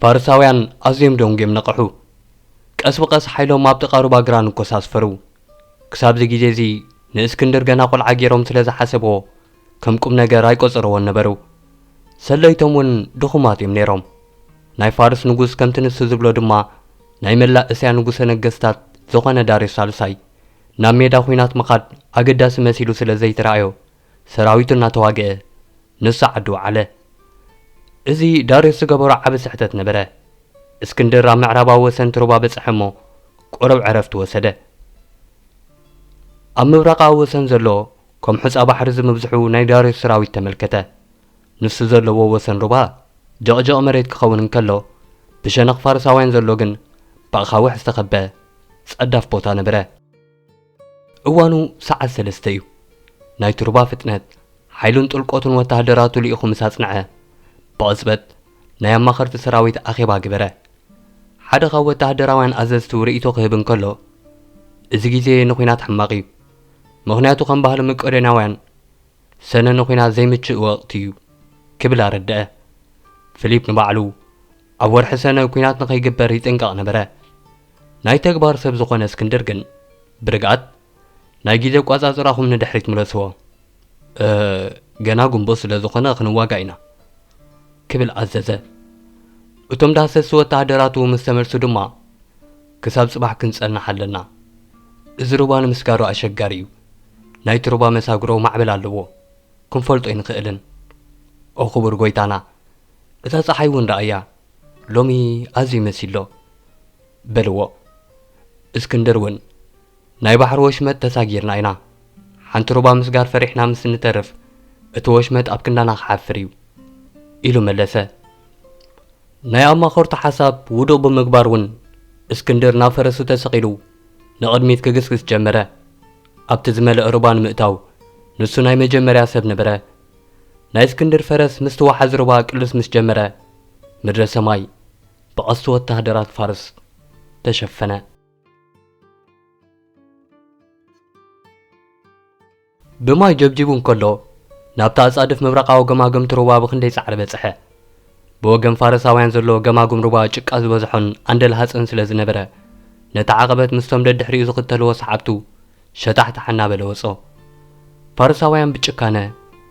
ፋርሳውያን ኣዝዮም ደንጉዮም ነቐሑ። ቀስ ብቐስ ሓይሎም ኣብ ጥቓ ሩባ ግራንኮስ ኣስፈሩ። ክሳብዚ ግዜ እዚ ንእስክንድር ገና ቆልዓ ገይሮም ስለ ዝሓሰብዎ፣ ከም ቁም ነገር ኣይቆጸርዎን ነበሩ። ሰለይቶም እውን ድኹማት እዮም ነይሮም። ናይ ፋርስ ንጉስ ከምቲ ንሱ ዝብሎ ድማ ናይ መላእ እስያ ንጉሰ ነገስታት ዝኾነ ዳርዮስ ሳልሳይ ናብ ሜዳ ኲናት ምኻድ ኣገዳሲ መሲሉ ስለ ዘይተራእዮ፣ ሰራዊቱ እናተዋግአ ንሱ ዓዱ ወዓለ። እዚ ዳርዮስ ዝገበሮ ዓቢ ስሕተት ነበረ። እስክንድር ኣብ ምዕራባዊ ወሰን ትሩባ በጽሐ እሞ ቁሩብ ዕረፍቲ ወሰደ። ኣብ ምብራቓዊ ወሰን ዘሎ ከም ሑጻ ባሕሪ ዝምብዝሑ ናይ ዳርዮስ ሰራዊት ተመልከተ። ንሱ ዘለዎ ወሰን ሩባ ጀቕጀቕ መሬት ክኸውን እንከሎ፣ ብሸነኽ ፋርሳውያን ዘሎ ግን ብኣኻውሕ ዝተኸበ ጸዳፍ ቦታ ነበረ። እዋኑ ሰዓት ሰለስተ እዩ። ናይ ትሩባ ፍጥነት፣ ሓይሉን ጥልቆቱን ወተሃደራቱ ልኢኹ ምስ ኣጽንዐ፣ ብቕጽበት ናይ ኣማኸርቲ ሰራዊት ኣኼባ ግበረ። ሓደ ካብ ወተሃደራውያን ኣዘዝቱ ርእይቶ ክህብ እንከሎ፣ "እዚ ግዜ ንኲናት ሕማቕ እዩ። ምኽንያቱ ከም ባህሊ መቄዶንያውያን፣ ሰነ ንኲናት ዘይምችእ ወቕቲ እዩ" ክብል ኣረድአ። ፊሊፕ ንባዕሉ ኣብ ወርሒ ሰነ ኲናት ንኸይግበር ይጥንቀቕ ነበረ። ናይ ተግባር ሰብ ዝኾነ እስክንድር ግን፣ "ብርግኣት ናይ ግዜ ኣቋጻጽራኹም ንድሕሪት ምለስዎ። እ፣ ገና ጉንቦ ስለ ዝኾነ ክንዋጋ ኢና" ክብል ኣዘዘ። እቶም ዳህሰስቲ ወተሃደራቱ ምስ ተመልሱ ድማ፣ "ክሳብ ጽባሕ ክንጸንሕ ኣለና። እዚ ሩባ ንምስጋሩ ኣሸጋሪ እዩ። ናይቲ ሩባ መሳግሮ ማዕበል ኣለዎ። ክንፈልጦ ኣይንኽእልን። ኦ ክቡር ጎይታና፣ እታ ጸሓይ እውን ረኣያ፣ ሎሚ ኣዝዩ መሲሎ" በልዎ። እስክንድር እውን፣ "ናይ ባሕሪ ወሽመጥ ተሳጊርና ኢና። ሓንቲ ሩባ ምስጋር ፈሪሕና ምስ እንተርፍ፣ እቲ ወሽመጥ ኣብ ክንዳና ክሓፍር እዩ" ኢሉ መለሰ። ናይ ኣማኸርቱ ሓሳብ ውዱቕ ብምግባር እውን፣ እስክንድር ናብ ፈረሱ ተሰቒሉ ንቕድሚት ክግስግስ ጀመረ። ኣብቲ ዝመልአ ሩባ ንምእታው፣ ንሱ ናይ መጀመርያ ሰብ ነበረ። ናይ እስክንድር ፈረስ ምስቲ ወሓዚ ሩባ ቅልስ ምስ ጀመረ፣ ምድረ ሰማይ ብቐስቲ ወተሃደራት ፋርስ ተሸፈነ። ብማይ ጀብጂቡ እንከሎ፣ ናብታ ኣጻድፍ ምብራቓዊ ገማግም እቲ ሩባ ብኽንደይ ጻዕሪ በጽሐ። ብወገን ፋርሳውያን ዘሎ ገማግም ሩባ ጭቃ ዝበዝሖን ኣንደልሃጽን ስለ ዝነበረ፣ ነቲ ዓቐበት ምስቶም ደድሕሪኡ ዝኽተልዎ ሰዓብቱ ሸታሕታሕ እናበለ ወጾ። ፋርሳውያን ብጭካነ፣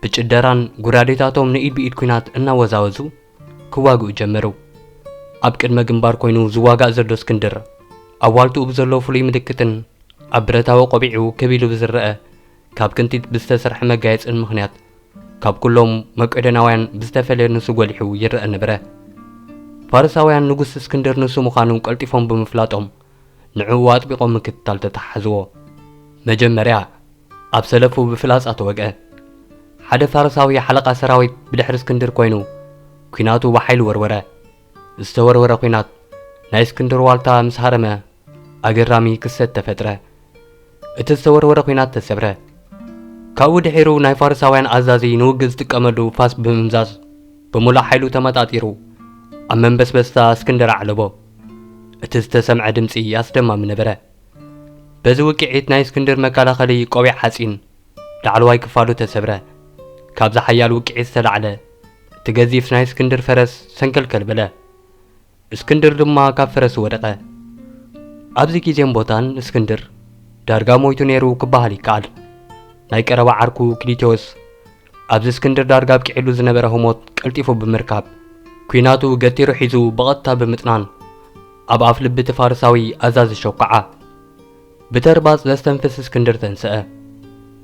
ብጭደራን ጉራዴታቶም ንኢድ ብኢድ ኲናት እናወዛወዙ ክዋግኡ ጀመሩ። ኣብ ቅድመ ግንባር ኮይኑ ዝዋጋእ ዘሎ እስክንድር፣ ኣብ ዋልትኡ ብዘሎ ፍሉይ ምልክትን ኣብ ብረታዊ ቆቢዑ ክብ ኢሉ ብዝረአ ካብ ክንቲት ብዝተሰርሐ መጋየጽን ምኽንያት ካብ ኩሎም መቄዶናውያን ብዝተፈለየ ንሱ ጎሊሑ ይረአ ነበረ። ፋርሳውያን ንጉስ እስክንድር ንሱ ምዃኑ ቀልጢፎም ብምፍላጦም ንዕኡ ኣጥቢቖም ምክትታል ተተሓሕዝዎ። መጀመርያ ኣብ ሰለፉ ብፍላጻ ተወግአ። ሓደ ፋርሳዊ ሓለቓ ሰራዊት ብድሕሪ እስክንድር ኮይኑ ኲናቱ ብሓይሊ ወርወረ። ዝተወርወረ ኲናት ናይ እስክንድር ዋልታ ምስ ሃረመ ኣገራሚ ክስተት ተፈጥረ። እቲ ዝተወርወረ ኲናት ተሰብረ። ካብኡ ድሒሩ ናይ ፋርሳውያን ኣዛዚ ንውግእ ዝጥቀመሉ ፋስ ብምምዛዝ ብምሉእ ሓይሉ ተመጣጢሩ ኣብ መንበስበስታ እስክንድር ኣዕለቦ። እቲ ዝተሰምዐ ድምጺ ኣስደማሚ ነበረ። በዚ ውቅዒት ናይ እስክንድር መከላኸሊ ቆቢዕ ሓጺን ላዕለዋይ ክፋሉ ተሰብረ። ካብዚ ሓያል ውቅዒት ዝተላዕለ እቲ ገዚፍ ናይ እስክንድር ፈረስ ሰንከልከል በለ። እስክንድር ድማ ካብ ፈረሱ ወደቐ። ኣብዚ ግዜን ቦታን እስክንድር ዳርጋ ሞይቱ ነይሩ ክበሃል ይከኣል። ናይ ቀረባ ዓርኩ ክሊቴዎስ ኣብዚ እስክንድር ዳርጋ ኣብቂዕሉ ዝነበረ ህሞት ቀልጢፉ ብምርካብ ኲናቱ ገቲሩ ሒዙ ብቐጥታ ብምጥናን ኣብ ኣፍ ልቢ እቲ ፋርሳዊ ኣዛዚ ሸኩዓ። ብተርባጽ ዘስተንፍስ እስክንድር ተንስአ።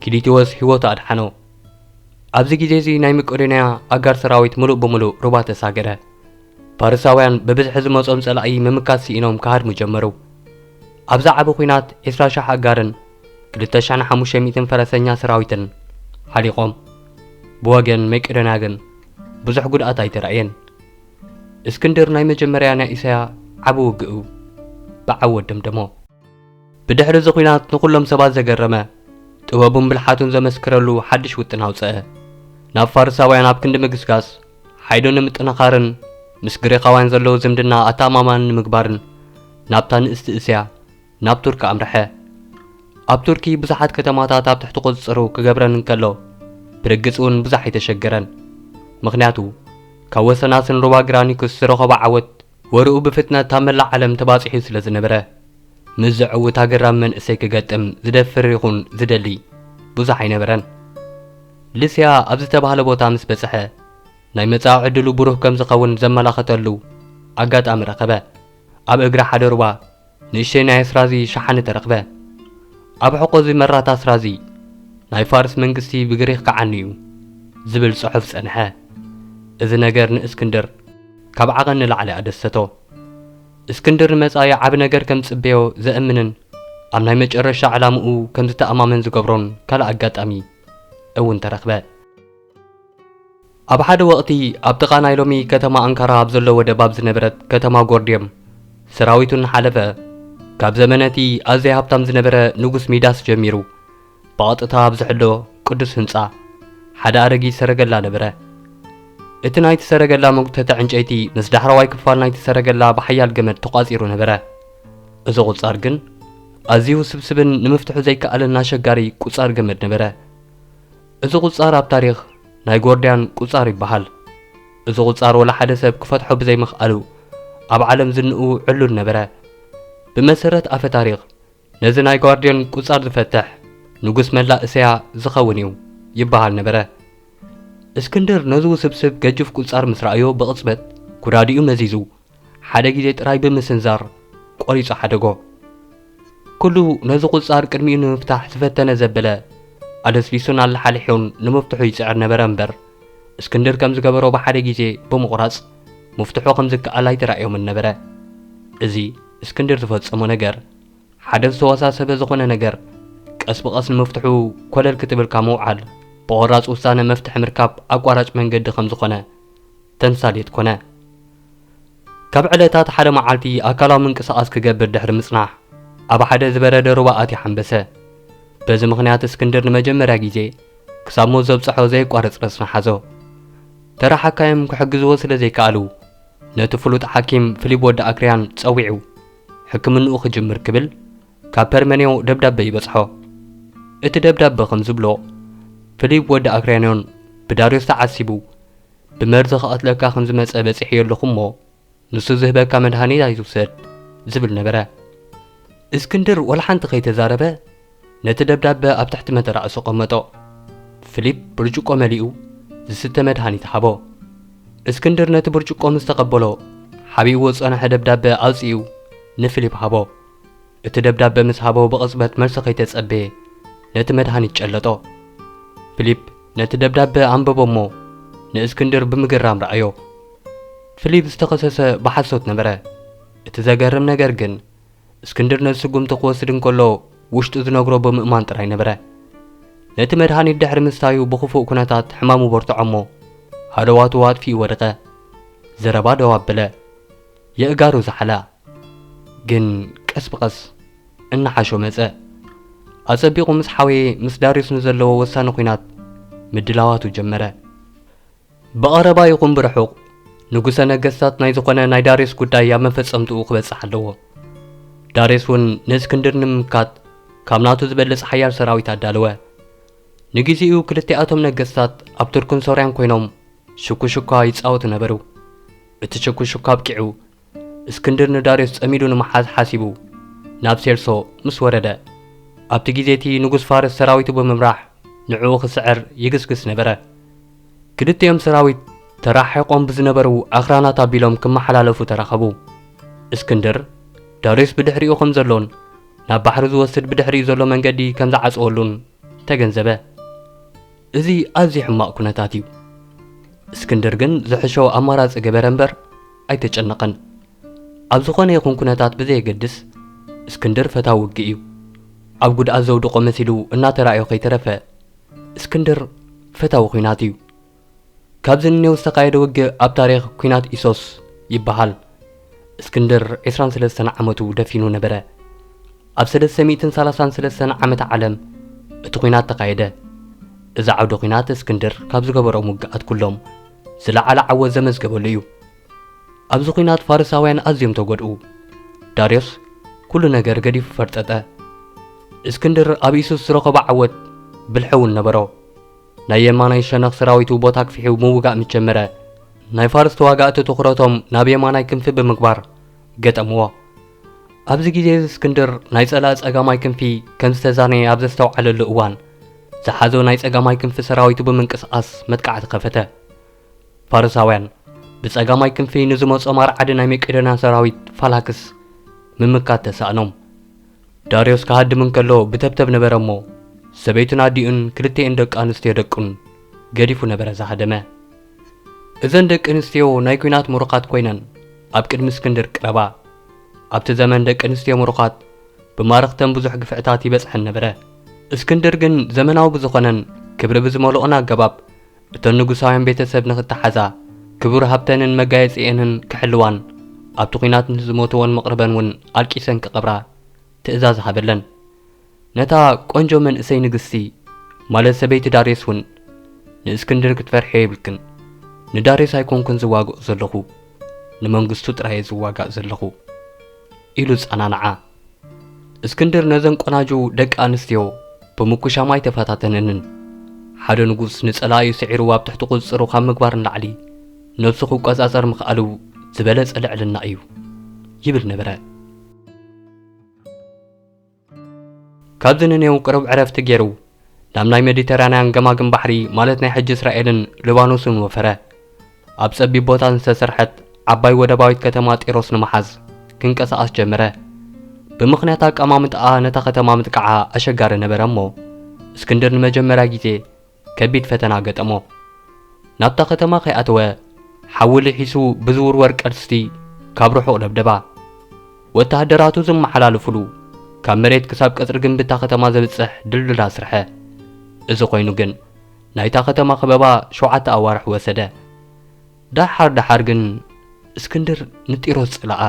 ክሊቴዎስ ህይወቱ ኣድሓኖ። ኣብዚ ግዜ እዚ ናይ መቄዶንያ ኣጋር ሰራዊት ምሉእ ብምሉእ ሩባ ተሳገረ። ፋርሳውያን ብብዝሒ ዝመጾም ጸላኢ ምምካት ስኢኖም ክሃድሙ ጀመሩ። ኣብዚ ዓቢ ኲናት ዕስራ ሻሕ ኣጋርን ክልተ ሻሕን ሓሙሽተ ሚእትን ፈረሰኛ ሰራዊትን ሓሊቖም። ብወገን መቄዶንያ ግን ብዙሕ ጉድኣት ኣይተራእየን። እስክንድር ናይ መጀመርያ ናይ እስያ ዓቢ ውግእኡ ብዓወት ደምደሞ። ብድሕሪ እዚ ኲናት ንኹሎም ሰባት ዘገረመ፣ ጥበቡን ብልሓቱን ዘመስክረሉ ሓድሽ ውጥን ኣውጸአ። ናብ ፋርሳውያን ኣብ ክንዲ ምግስጋስ፣ ሓይሉ ንምጥንኻርን ምስ ግሪኻውያን ዘለዎ ዝምድና ኣተኣማማኒ ንምግባርን ናብታ ንእስቲ እስያ፣ ናብ ቱርኪ ኣምርሐ። ኣብ ቱርኪ ብዙሓት ከተማታት ኣብ ትሕቲ ቁጽጽሩ ክገብረን እንከሎ፣ ብርግጽ እውን ብዙሕ ኣይተሸገረን። ምኽንያቱ፣ ካብ ወሰናስን ሩባ ግራኒኩስ ዝረኸቦ ዓወት ወርኡ ብፍጥነት ኣብ መላእ ዓለም ተባጺሑ ስለ ዝነበረ፣ ምስ ዘዕውት ኣገራሚ መንእሰይ ክገጥም ዝደፍር ይኹን ዝደሊ ብዙሕ ኣይነበረን። ልስያ ኣብ ዝተባህለ ቦታ ምስ በጽሐ፣ ናይ መጻኢ ዕድሉ ብሩህ ከም ዝኸውን ዘመላኸተሉ ኣጋጣሚ ረኸበ። ኣብ እግሪ ሓደ ሩባ ንእሽተይ ናይ ኣስራዚ ሸሓኒ ተረኽበ። ኣብ ሕቖ እዚ መራት ኣስራዚ፣ "ናይ ፋርስ መንግስቲ ብግሪኽ ክዓኒ እዩ" ዝብል ጽሑፍ ጸንሐ። እዚ ነገር ንእስክንድር ካብ ዓቐን ንላዕሊ ኣደሰቶ። እስክንድር ንመጻኢ ዓቢ ነገር ከም ዝጽበዮ ዘእምንን ኣብ ናይ መጨረሻ ዕላምኡ ከም ዝተኣማመን ዝገብሮን ካልእ ኣጋጣሚ እውን ተረኽበ። ኣብ ሓደ ወቕቲ ኣብ ጥቓ ናይ ሎሚ ከተማ ኣንካራ ኣብ ዘሎ ወደብ ኣብ ዝነበረት ከተማ ጎርድዮም ሰራዊቱ እናሓለፈ፣ ካብ ዘመነቲ ኣዝያ ሃብታም ዝነበረ ንጉስ ሚዳስ ጀሚሩ ብቐጥታ ኣብ ዝሕሎ ቅዱስ ህንጻ ሓደ ኣረጊት ሰረገላ ነበረ። እቲ ናይቲ ሰረገላ መጉተቲ ዕንጨይቲ ምስ ዳሕረዋይ ክፋል ናይቲ ሰረገላ ብሓያል ገመድ ተቋጺሩ ነበረ። እዚ ቁጻር ግን ኣዝዩ ውስብስብን ንምፍትሑ ዘይከኣልን ኣሸጋሪ ቁጻር ገመድ ነበረ። እዚ ቁጻር ኣብ ታሪኽ ናይ ጎርድያን ቁጻር ይበሃል። እዚ ቁጻር ወላ ሓደ ሰብ ክፈትሖ ብዘይምኽኣሉ ኣብ ዓለም ዝንኡ ዕሉል ነበረ። ብመሰረት ኣፈ ታሪኽ፣ ነዚ ናይ ጓርድዮን ቁጻር ዝፈትሕ ንጉስ መላእ እስያ ዝኸውን እዩ ይበሃል ነበረ። እስክንድር ነዚ ውስብስብ ገጅፍ ቁጻር ምስ ረኣዮ ብቕጽበት ኩራዲኡ መዚዙ ሓደ ግዜ ጥራይ ብምስንዛር ቆሪጹ ሓደጎ። ኩሉ ነዚ ቁጻር ቅድሚኡ ንምፍታሕ ዝፈተነ ዘበለ ኣለስሊሱን ኣለሓሊሑን ንምፍትሑ ይጽዕር ነበረ እምበር፣ እስክንድር ከም ዝገበሮ ብሓደ ግዜ ብምቑራጽ ምፍትሑ ከም ዝከኣል ኣይተራእዮምን ነበረ። እዚ እስክንድር ዝፈጸሞ ነገር ሓደ ዝተወሳሰበ ዝኾነ ነገር ቀስ ብቐስ ንምፍትሑ ኮለል ክትብል ካብ ምውዓል ብቖራጽ ውሳነ መፍትሒ ምርካብ ኣቋራጭ መንገዲ ከም ዝኾነ ተምሳሌት ኮነ። ካብ ዕለታት ሓደ መዓልቲ ኣካላዊ ምንቅስቓስ ክገብር ድሕሪ ምጽናሕ ኣብ ሓደ ዝበረደ ሩባ ኣትዩ ሓንበሰ። በዚ ምኽንያት እስክንድር ንመጀመርያ ግዜ ክሳብ ሞት ዘብጽሖ ዘየቋርጽ ረስኒ ሓዞ። ተራ ሓካይም ክሕግዝዎ ስለ ዘይከኣሉ ነቲ ፍሉጥ ሓኪም ፊሊፕ ወዲ ኣክርያን ጸዊዑ ሕክምንኡ ክጅምር ክብል ካብ ፐርመኔው ደብዳበ ይበጽሖ። እቲ ደብዳበ ከም ዝብሎ፣ ፊሊፕ ወዲ ኣክርያንዮን ብዳርዮስ ተዓሲቡ ብመርዚ ክቐትለካ ከም ዝመጸ በጺሐዮ ኣለኹ እሞ ንሱ ዝህበካ መድሃኒት ኣይትውሰድ ዝብል ነበረ። እስክንድር ወላ ሓንቲ ከይተዛረበ ነቲ ደብዳበ ኣብ ትሕቲ መተራእሱ ቀመጦ። ፊሊፕ ብርጭቆ መሊኡ ዝስተ መድሃኒት ሃቦ። እስክንድር ነቲ ብርጭቆ ምስ ተቐበሎ፣ ሓቢእዎ ዝጸንሐ ደብዳበ ኣውጺኡ ንፊሊፕ ሃቦ። እቲ ደብዳበ ምስ ሃቦ ብቕጽበት መልሲ ከይተጸበየ ነቲ መድሃኒት ጨለጦ። ፊሊፕ ነቲ ደብዳበ ኣንበቦ እሞ ንእስክንድር ብምግራም ረኣዮ። ፊሊፕ ዝተኸሰሰ ብሓሶት ነበረ። እቲ ዘገርም ነገር ግን እስክንድር ነዚ ስጉምቲ ክወስድ እንከሎ ውሽጡ ዝነግሮ ብምእማን ጥራይ ነበረ። ነቲ መድሃኒት ድሕሪ ምስታዩ ብኽፉእ ኩነታት ሕማሙ በርትዖ እሞ ሃለዋቱ ኣጥፊኡ ወደቐ። ዘረባ ደው ኣበለ። የእጋሩ ዝሓላ። ግን ቀስ ብቐስ እናሓሾ መጸ። ኣጸቢቑ ምስ ሓወየ ምስ ዳርዮስ ንዘለዎ ወሳኒ ኲናት ምድላዋቱ ጀመረ። ብቐረባ ይኹን ብርሑቕ ንጉሰ ነገስታት ናይ ዝኾነ ናይ ዳርዮስ ጉዳይ ኣብ መፈጸምትኡ ክበጽሕ ኣለዎ። ዳርዮስ እውን ንእስክንድር ንምምካት ካብ ናቱ ዝበልጽ ሓያል ሰራዊት ኣዳለወ። ንግዜኡ ክልቲኣቶም ነገስታት ኣብ ቱርክን ሶርያን ኮይኖም ሽኩሽኳ ይጻወቱ ነበሩ። እቲ ሽኩሽኳ ኣብቂዑ እስክንድር ንዳርዮስ ጸሚዱ ንምሓዝ ሓሲቡ ናብ ሴርሶ ምስ ወረደ፣ ኣብቲ ግዜ እቲ ንጉስ ፋርስ ሰራዊቱ ብምምራሕ ንዕኡ ክስዕር ይግስግስ ነበረ። ክልቲኦም ሰራዊት ተራሒቖም ብዝነበሩ ኣኽራናት ኣቢሎም ክመሓላለፉ ተራኸቡ። እስክንድር ዳርዮስ ብድሕሪኡ ከም ዘሎን ናብ ባሕሪ ዝወስድ ብድሕሪኡ ዘሎ መንገዲ ከም ዝዓጽወሉን ተገንዘበ። እዚ ኣዝዩ ሕማቕ ኩነታት እዩ። እስክንድር ግን ዝሕሾ ኣማራጺ ገበረ እምበር ኣይተጨነቐን። ኣብ ዝኾነ ይኹን ኩነታት ብዘየገድስ እስክንድር ፈታዊ ውግእ እዩ። ኣብ ጉድኣት ዘውድቖ መሲሉ እናተራእዮ ከይተረፈ እስክንድር ፈታዊ ኲናት እዩ። ካብዚ ንኔው ዝተኻየደ ውግእ ኣብ ታሪኽ ኲናት ኢሶስ ይበሃል። እስክንድር ዕስራን ሰለስተን ዓመቱ ደፊኑ ነበረ። ኣብ ሰለስተ ሚእትን ሰላሳን ሰለስተን ዓመተ ዓለም እቲ ኲናት ተኻየደ። እዚ ዓውደ ኲናት እስክንድር ካብ ዝገበሮም ውግኣት ኩሎም ዝለዓለ ዓወት ዘመዝገበሉ እዩ። ኣብዚ ኲናት ፋርሳውያን ኣዝዮም ተጎድኡ። ዳርዮስ ኩሉ ነገር ገዲፉ ፈርጠጠ። እስክንድር ኣብ ኢሱስ ዝረኸቦ ዓወት ብልሒ እውን ነበሮ። ናይ የማናይ ሸነኽ ሰራዊቱ ቦታ ኣግፊሑ ምውጋእ ምስ ጀመረ፣ ናይ ፋርስ ተዋጋእቲ ትኹረቶም ናብ የማናይ ክንፊ ብምግባር ገጠምዎ። ኣብዚ ግዜ እዚ እስክንድር ናይ ጸላኢ ጸጋማይ ክንፊ ከም ዝተዛነየ ኣብ ዘስተውዓለሉ እዋን፣ ዝሓዞ ናይ ጸጋማይ ክንፊ ሰራዊቱ ብምንቅስቓስ መጥቃዕቲ ከፈተ። ፋርሳውያን ብጸጋማይ ክንፊ ንዝመጾም ኣርዓዲ ናይ መቄዶንያ ሰራዊት ፋላክስ ምምካት ተሳእኖም። ዳርዮስ ክሃድም እንከሎ ብተብተብ ነበረ እሞ፣ ሰበይቱን ኣዲኡን ክልቲኤን ደቂ ኣንስትዮ ደቁን ገዲፉ ነበረ ዝሃደመ። እዘን ደቂ ኣንስትዮ ናይ ኲናት ምሩኻት ኮይነን ኣብ ቅድሚ እስክንድር ቀረባ። ኣብቲ ዘመን ደቂ ኣንስትዮ ምሩኻት ብማረኽተን ብዙሕ ግፍዕታት ይበጽሐን ነበረ። እስክንድር ግን ዘመናዊ ብዝኾነን ክብሪ ብዝመልኦን ኣገባብ እተን ንጉሳውያን ቤተሰብ ንኽተሓዛ ክቡር ሃብተንን መጋየጺኤንን ክሕልዋን ኣብቲ ኲናት ንዝሞትወን መቕርበን እውን ኣልቂሰን ክቐብራ ትእዛዝ ሃበለን። ነታ ቆንጆ መንእሰይ ንግስቲ ማለት ሰበይቲ ዳርዮስ እውን ንእስክንድር ክትፈርሕዮ የብልክን። ንዳርዮስ ኣይኮንኩን ዝዋግኦ ዘለኹ፣ ንመንግስቱ ጥራይ እየ ዝዋጋእ ዘለኹ ኢሉ ጸናንዓ። እስክንድር ነዘን ቆናጁ ደቂ ኣንስትዮ ብምኩሻም ኣይተፈታተነንን። ሓደ ንጉስ ንጸላኢኡ ስዒሩ ኣብ ትሕቲ ቁጽጽሩ ካብ ምግባር ንላዕሊ ነብሱ ክቆጻጸር ምኽኣሉ ዝበለጸ ልዕልና እዩ ይብል ነበረ። ካብዚ ንኔው ቅሩብ ዕረፍቲ ገይሩ ናብ ናይ ሜዲተራንያን ገማግም ባሕሪ ማለት ናይ ሕጂ እስራኤልን ሊባኖስን ወፈረ። ኣብ ጸቢብ ቦታ ዝተሰርሐት ዓባይ ወደባዊት ከተማ ጢሮስ ንምሓዝ ክንቀሳቐስ ጀመረ። ብምኽንያት ኣቀማምጣኣ ነታ ከተማ ምጥቃዓ ኣሸጋሪ ነበረ እሞ እስክንድር ንመጀመርያ ግዜ ከቢድ ፈተና ገጠሞ። ናብታ ከተማ ከይኣተወ ሓዊ ልሒሱ ብዝውርወር ቀስቲ ካብ ርሑቕ ደብደባ። ወተሃደራቱ ዝመሓላለፉሉ ካብ መሬት ክሳብ ቀጽሪ ግንቢ እታ ከተማ ዘብጽሕ ድልድል ኣስርሐ። እዚ ኮይኑ ግን ናይታ ከተማ ከበባ ሸውዓተ ኣዋርሕ ወሰደ። ደሓር ደሓር ግን እስክንድር ንጢሮስ ጸልኣ።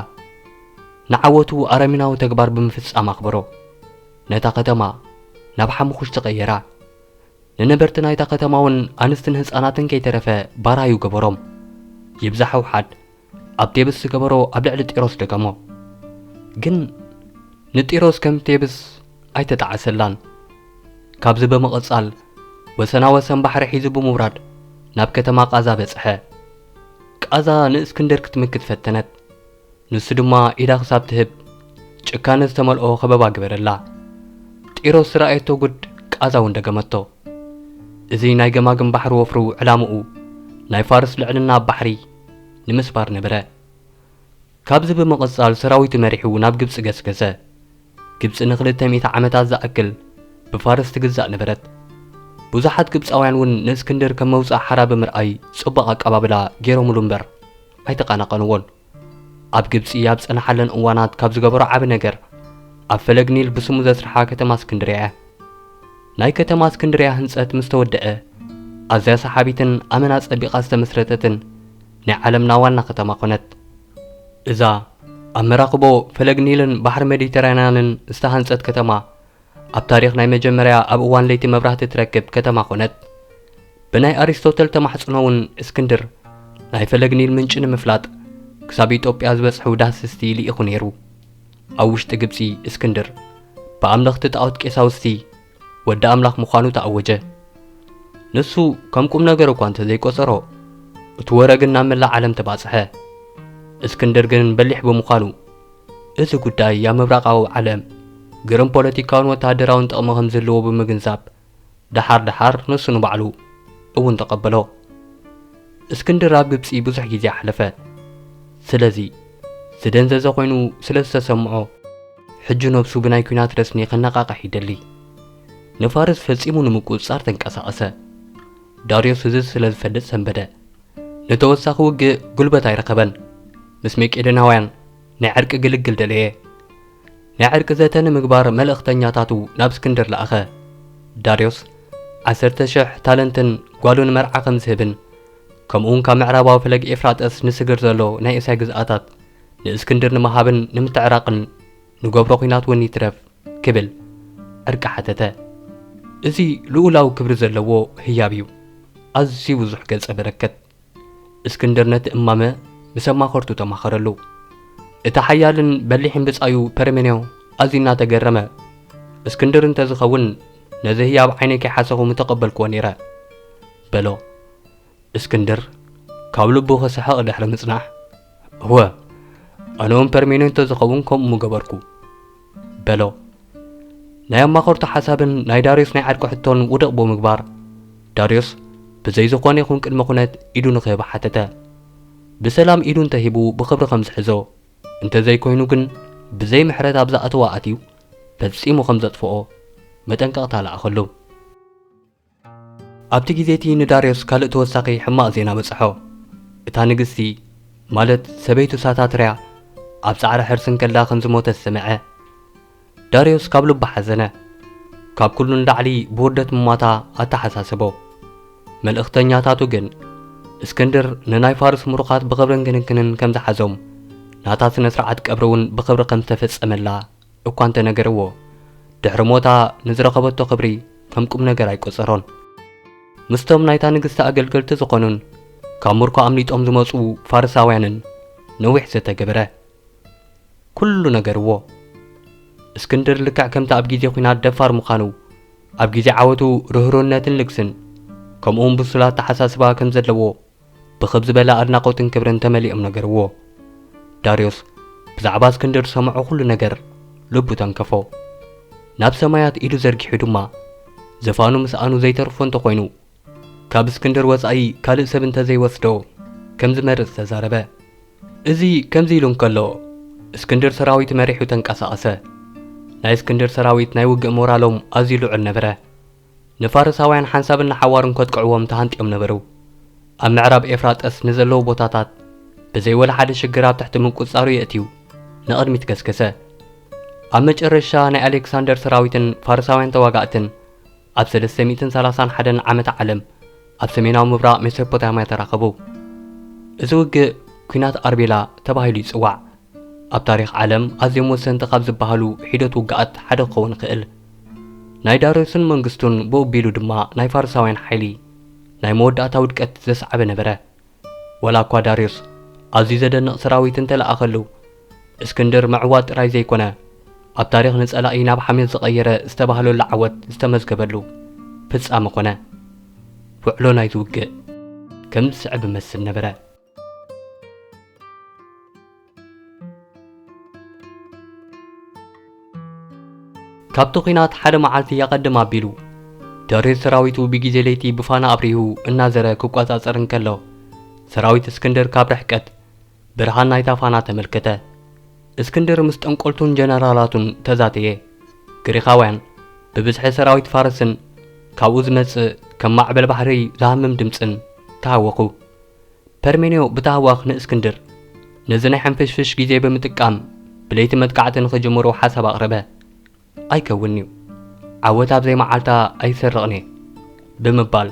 ንዓወቱ ኣረሚናዊ ተግባር ብምፍጻም ኣኽበሮ። ነታ ከተማ ናብ ሓሙኹሽቲ ቀየራ። ንነበርቲ ናይታ ከተማ እውን ኣንስትን ህጻናትን ከይተረፈ ባራዩ ገበሮም። ይብዛሕ ውሓድ ኣብ ቴብስ ዝገበሮ ኣብ ልዕሊ ጢሮስ ደገሞ። ግን ንጢሮስ ከም ቴብስ ኣይተጣዓሰላን። ካብዚ ብምቕጻል ወሰና ወሰን ባሕሪ ሒዙ ብምውራድ ናብ ከተማ ቃዛ በጽሐ። ቃዛ ንእስክንድር ክትምክት ፈተነት። ንሱ ድማ ኢዳ ክሳብ ትህብ ጭካነ ዝተመልኦ ከበባ ገበረላ። ጢሮስ ዝረኣየቶ ጉድ ቃዛ እውን ደገመቶ። እዚ ናይ ገማግም ባሕሪ ወፍሩ ዕላምኡ ናይ ፋርስ ልዕልና ኣብ ባሕሪ ንምስባር ነበረ። ካብዚ ብምቕጻል ሰራዊቱ መሪሑ ናብ ግብጺ ገስገሰ። ግብጺ ንክልተ ሚእቲ ዓመታት ዝኣክል ብፋርስ ትግዛእ ነበረት። ብዙሓት ግብጻውያን እውን ንእስክንድር ከም መውጽኢ ሓራ ብምርኣይ ጽቡቕ ኣቀባብላ ገይሮምሉ እምበር ኣይተቐናቐንዎን። ኣብ ግብጺ ኣብ ጸንሓለን እዋናት ካብ ዝገበሮ ዓቢ ነገር ኣብ ፈለግ ኒል ብስሙ ዘስርሓ ከተማ እስክንድርያ እያ። ናይ ከተማ እስክንድርያ ህንጸት ምስ ተወደአ ኣዝያ ሰሓቢትን ኣመና ጸቢቓ ዝተመስረተትን ናይ ዓለምና ዋና ከተማ ኮነት። እዛ ኣብ መራኽቦ ፈለግ ኒልን ባሕሪ ሜዲተራንያንን ዝተሃንጸት ከተማ ኣብ ታሪኽ ናይ መጀመርያ ኣብ እዋን ለይቲ መብራህቲ ትረክብ ከተማ ኮነት። ብናይ ኣሪስቶተል ተማሕጽኖ እውን እስክንድር ናይ ፈለግ ኒል ምንጪ ንምፍላጥ ክሳብ ኢትዮጵያ ዝበጽሑ ዳህስስቲ ልኢኹ ነይሩ። ኣብ ውሽጢ ግብጺ እስክንድር ብኣምለኽቲ ጣዖት ቄሳውስቲ ወዲ ኣምላኽ ምዃኑ ተኣወጀ። ንሱ ከም ቁም ነገር እኳ እንተ ዘይቆጸሮ፣ እቲ ወረ ግን ናብ መላእ ዓለም ተባጽሐ። እስክንድር ግን በሊሕ ብምዃኑ፣ እዚ ጉዳይ ኣብ ምብራቓዊ ዓለም ግርም ፖለቲካውን ወተሃደራውን ጥቕሚ ከም ዝህልዎ ብምግንዛብ፣ ደሓር ደሓር ንሱ ንባዕሉ እውን ተቐበሎ። እስክንድር ኣብ ግብጺ ብዙሕ ግዜ ኣሕለፈ። ስለዚ ዝደንዘዘ ኮይኑ ስለ ዝተሰምዖ፣ ሕጂ ነብሱ ብናይ ኲናት ረስኒ ከነቓቕሕ ይደሊ። ንፋርስ ፈጺሙ ንምቁጽጻር ተንቀሳቐሰ። ዳርዮስ እዚ ስለ ዝፈልጥ ሰንበደ። ንተወሳኺ ውግእ ጉልበት ኣይረኸበን። ምስ መቄዶናውያን ናይ ዕርቂ ግልግል ደለየ። ናይ ዕርቂ ዘተ ንምግባር መልእኽተኛታቱ ናብ እስክንድር ለኣኸ። ዳርዮስ ዓሰርተ ሽሕ ታለንትን ጓሉ ንመርዓ ከም ዝህብን፣ ከምኡውን ካብ ምዕራባዊ ፈለግ ኤፍራጠስ ንስግር ዘሎ ናይ እስያ ግዝኣታት ንእስክንድር ንምሃብን ንምትዕራቕን ንገብሮ ኲናት እውን ይትረፍ ክብል ዕርቂ ሓተተ። እዚ ልኡላዊ ክብሪ ዘለዎ ህያብ እዩ። ኣዝዩ ብዙሕ ገጸ በረከት። እስክንድር ነቲ እማመ ምስ ኣማኸርቱ ተማኸረሉ። እቲ ሓያልን በሊሕን ብጻዩ ፐርሜንዮ ኣዝዩ እናተገረመ፣ "እስክንድር እንተዝኸውን ነዚ ህያብ ዓይነይ ከይሓሰኹ ምተቐበልክዎ ነይረ" በሎ። እስክንድር ካብ ልቡ ክስሕቕ ድሕሪ ምጽናሕ፣ "እወ፣ ኣነ እውን ፐርሜንዮ እንተዝኸውን ከምኡ ምገበርኩ" በሎ። ናይ ኣማኸርቱ ሓሳብን ናይ ዳርዮስ ናይ ዓርቂ ሕቶን ውድቕ ብምግባር፣ ዳርዮስ ብዘይ ዝኾነ ይኹን ቅድመ ኩነት ኢዱ ንክህባ ሓተተ። ብሰላም ኢዱ እንተሂቡ ብኽብሪ ከም ዝሕዞ፣ እንተዘይኮይኑ ግን ብዘይ ምሕረት ኣብ ዝኣተወ ኣትዩ ፈጺሙ ከም ዘጥፍኦ መጠንቀቕታ ለኣኸሉ። ኣብቲ ግዜ እቲ ንዳርዮስ ካልእ ተወሳኺ ሕማቕ ዜና በጽሖ። እታ ንግስቲ፣ ማለት ሰበይቱ ሳታትርያ፣ ኣብ ጻዕሪ ሕርሲ እንከላ ከም ዝሞተት ሰምዐ። ዳርዮስ ካብ ልቡ ሓዘነ። ካብ ኩሉ ንላዕሊ ብውርደት ምሟታ ኣተሓሳሰቦ። መልእኽተኛታቱ ግን እስክንድር ንናይ ፋርስ ምሩኻት ብኽብርን ክንክንን ከም ዝሓዞም፣ ናታ ስነ ስርዓት ቀብሪ እውን ብኽብሪ ከም ዝተፈጸመላ እኳ እንተነገርዎ፣ ድሕሪ ሞታ ንዝረኸበቶ ክብሪ ከም ቁም ነገር ኣይቆጸሮን። ምስቶም ናይታ ንግስቲ ኣገልገልቲ ዝኾኑን ካብ ምርኮ ኣምሊጦም ዝመጹ ፋርሳውያንን ነዊሕ ዘተ ገበረ። ኩሉ ነገርዎ። እስክንድር ልክዕ ከምቲ ኣብ ግዜ ኲናት ደፋር ምዃኑ፣ ኣብ ግዜ ዓወቱ ርህሩህነትን ልግስን፣ ከምኡውን ብሱል ኣተሓሳስባ ከም ዘለዎ ብኽብ ዝበለ ኣድናቖትን ክብርን ተመሊኦም ነገርዎ። ዳርዮስ ብዛዕባ እስክንድር ዝሰምዖ ኩሉ ነገር ልቡ ተንከፎ። ናብ ሰማያት ኢዱ ዘርጊሑ ድማ፣ ዝፋኑ ምስኣኑ ዘይተርፎ እንተኾይኑ፣ ካብ እስክንድር ወጻኢ ካልእ ሰብ እንተዘይወስዶ ከም ዝመርጽ ተዛረበ። እዚ ከምዚ ኢሉ እንከሎ፣ እስክንድር ሰራዊት መሪሑ ተንቀሳቐሰ። ናይ እስክንድር ሰራዊት ናይ ውግእ ሞራሎም ኣዝዩ ልዑል ነበረ። ንፋርሳውያን ሓንሳብን ንሓዋሩን ከጥቅዕዎም ተሃንጥዮም ነበሩ። ኣብ ምዕራብ ኤፍራጠስ ንዘለዉ ቦታታት ብዘይ ወላ ሓደ ሽግር ኣብ ትሕቲ ምቁጽጻሩ የእትዩ ንቕድሚት ገስገሰ። ኣብ መጨረሻ ናይ ኣሌክሳንደር ሰራዊትን ፋርሳውያን ተዋጋእትን ኣብ ሰለስተ ሚእትን ሰላሳን ሓደን ዓመተ ዓለም ኣብ ሰሜናዊ ምብራቕ ሜሶፖታምያ ተራኸቡ። እዚ ውግእ ኲናት ኣርቤላ ተባሂሉ ይጽዋዕ። ኣብ ታሪኽ ዓለም ኣዝዮም ወሰንቲ ካብ ዝበሃሉ ሒደት ውግኣት ሓደ ክኸውን ይኽእል። ናይ ዳርዮስን መንግስቱን ብኡ ኣቢሉ ድማ ናይ ፋርሳውያን ሓይሊ ናይ መወዳእታ ውድቀት ዘስዓበ ነበረ። ዋላ እኳ ዳርዮስ ኣዝዩ ዘደንቕ ሰራዊት እንተለኣኸሉ፣ እስክንድር ምዕዋት ጥራይ ዘይኮነ፣ ኣብ ታሪኽ ንጸላኢ ናብ ሓሜት ዝቐየረ ዝተባህለሉ ዓወት ዝተመዝገበሉ ፍጻመ ኮነ። ውዕሎ ናይዚ ውግእ ከም ዝስዕብ ይመስል ነበረ። ካብቲ ኲናት ሓደ መዓልቲ ኣቐድም ኣቢሉ፣ ዳርዮስ ሰራዊቱ ብግዜ ለይቲ ብፋና ኣብሪሁ እናዘረ ክቆጻጸር እንከሎ፣ ሰራዊት እስክንድር ካብ ርሕቀት ብርሃን ናይታ ፋና ተመልከተ። እስክንድር ምስ ጠንቆልቱን ጀነራላቱን ተዛተየ። ግሪኻውያን ብብዝሒ ሰራዊት ፋርስን ካብኡ ዝመጽእ ከም ማዕበል ባሕሪ ዝሃምም ድምጽን ተሃወኹ። ፐርሜንዮ ብታህዋኽ ንእስክንድር ነዚ ናይ ሕንፍሽፍሽ ግዜ ብምጥቃም ብለይቲ መጥቃዕቲ ንኽጅምሩ ሓሳብ ኣቕረበ። "ኣይከውን'ዩ፣ ዓወት ኣብ ዘይመዓልታ ኣይሰርቕን'የ" ብምባል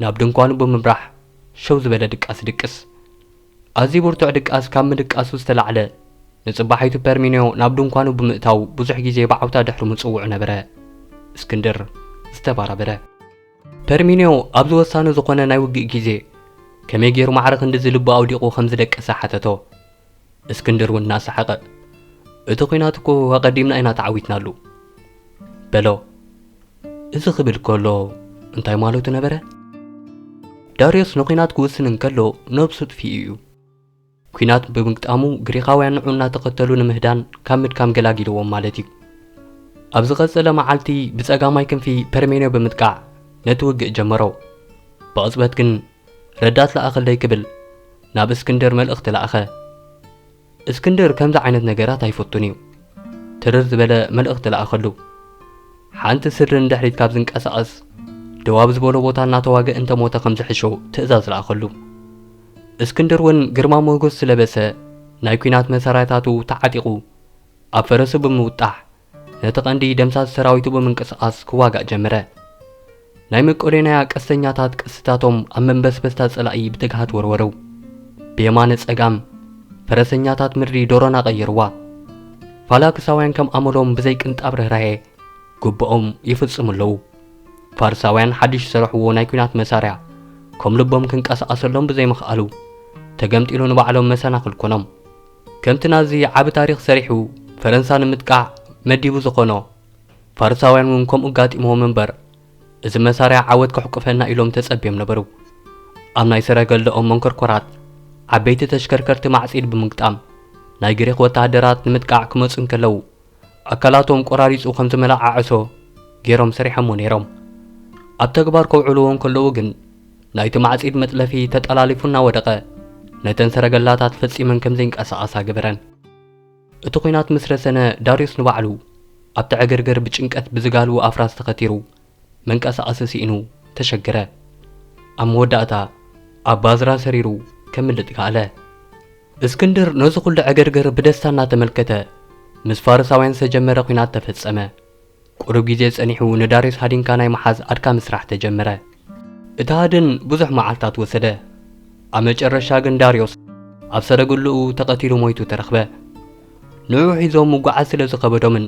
ናብ ድንኳኑ ብምምራሕ ሸው ዝበለ ድቃስ ድቅስ። ኣዝዩ ብርቱዕ ድቃስ ካብ ምድቃሱ ዝተላዕለ ንጽባሒቱ ፐርሚንዮ ናብ ድንኳኑ ብምእታው ብዙሕ ግዜ ብዓውታ ድሕሪ ምጽውዑ ነበረ እስክንድር ዝተባራበረ። ፐርሚንዮ ኣብዚ ወሳኒ ዝኾነ ናይ ውግእ ግዜ ከመይ ገይሩ ማዕረ ክንድዚ ልቡ ኣውዲቑ ከም ዝደቀሰ ሓተቶ። እስክንድር እውን እናሰሓቐ፣ "እቲ ኲናት እኮ ኣቐዲምና ኢና ተዓዊትናሉ" በሎ። እዚ ክብል ከሎ እንታይ ማለቱ ነበረ? ዳርዮስ ንኲናት ክውስን እንከሎ ነብሱ ጥፊኡ እዩ። ኲናት ብምግጣሙ ግሪኻውያን ንዑ እናተኸተሉ ንምህዳን ካብ ምድካም ገላጊልዎም ማለት እዩ። ኣብ ዝቐጸለ መዓልቲ ብጸጋማይ ክንፊ ፐርሜንዮ ብምጥቃዕ ነቲ ውግእ ጀመሮ። ብቕጽበት ግን ረዳት ለኣኸለይ ክብል ናብ እስክንድር መልእኽቲ ለኣኸ። እስክንድር ከምዚ ዓይነት ነገራት ኣይፈቱን እዩ። ትርር ዝበለ መልእኽቲ ለኣኸሉ። ሓንቲ ስሪ ንድሕሪት ካብ ዝንቀሳቐስ ደው ኣብ ዝበሎ ቦታ እናተዋግእ እንተሞተ ከም ዝሕሾ ትእዛዝ ለኣኸሉ። እስክንድር እውን ግርማ ሞገስ ዝለበሰ ናይ ኲናት መሳርያታቱ ተዓጢቑ ኣብ ፈረሱ ብምውጣሕ ነቲ ቀንዲ ደምሳሲ ሰራዊቱ ብምንቅስቓስ ክዋጋእ ጀመረ። ናይ መቄዶንያ ቀስተኛታት ቀስትታቶም ኣብ መንበስበስታ ጸላኢ ብትግሃት ወርወሩ። ብየማነ ጸጋም ፈረሰኛታት ምድሪ ዶሮና ቀየርዋ። ፋላክሳውያን ከም ኣመሎም ብዘይ ቅንጣብ ርህራሄ ግቡኦም ይፍጽሙ ኣለዉ። ፋርሳውያን ሓድሽ ዝሰርሕዎ ናይ ኲናት መሳርያ ከም ልቦም ክንቀሳቐሰሎም ብዘይምኽኣሉ ተገምጢሉ ንባዕሎም መሰናኽል ኮኖም። ከምቲ ናዚ ዓቢ ታሪኽ ሰሪሑ ፈረንሳ ንምጥቃዕ መዲቡ ዝኾኖ ፋርሳውያን እውን ከምኡ ኣጋጢምዎም እምበር፣ እዚ መሳርያ ዓወት ከሕቁፈና ኢሎም ተጸብዮም ነበሩ። ኣብ ናይ ሰረገለኦም መንኮርኮራት ዓበይቲ ተሽከርከርቲ ማዕጺድ ብምግጣም፣ ናይ ግሪኽ ወተሃደራት ንምጥቃዕ ክመጹ እንከለዉ፣ ኣካላቶም ቆራሪጹ ከም ዝመላዓዕሶ ገይሮም ሰሪሖሞ ነይሮም። ኣብ ተግባር ከውዕልዎ እንከለዉ ግን፣ ናይቲ ማዕጺድ መጥለፊ ተጠላሊፉ እናወደቐ፣ ነተን ሰረገላታት ፈጺመን ከም ዘይንቀሳቐሳ ገበረን። እቲ ኲናት ምስ ረሰነ፣ ዳርዮስ ንባዕሉ ኣብቲ ዕግርግር ብጭንቀት ብዝጋልቡ ኣፍራስ ተኸቲሩ መንቀሳቐሲ ስኢኑ ተሸገረ። ኣብ መወዳእታ ኣብ ባዝራ ሰሪሩ ከምልጥ ከኣለ። እስክንድር ነዚ ኩሉ ዕግርግር ብደስታ እናተመልከተ ምስ ፋርሳውያን ዝተጀመረ ኲናት ተፈጸመ። ቁሩብ ግዜ ጸኒሑ ንዳርዮስ ሃዲንካ ናይ ምሓዝ ኣድካሚ ስራሕ ተጀመረ። እቲ ሃድን ብዙሕ መዓልታት ወሰደ። ኣብ መጨረሻ ግን ዳርዮስ ኣብ ሰረግልኡ ተቐቲሉ ሞይቱ ተረኽበ። ንዑ ሒዞም ምጉዓዝ ስለ ዝኸበዶምን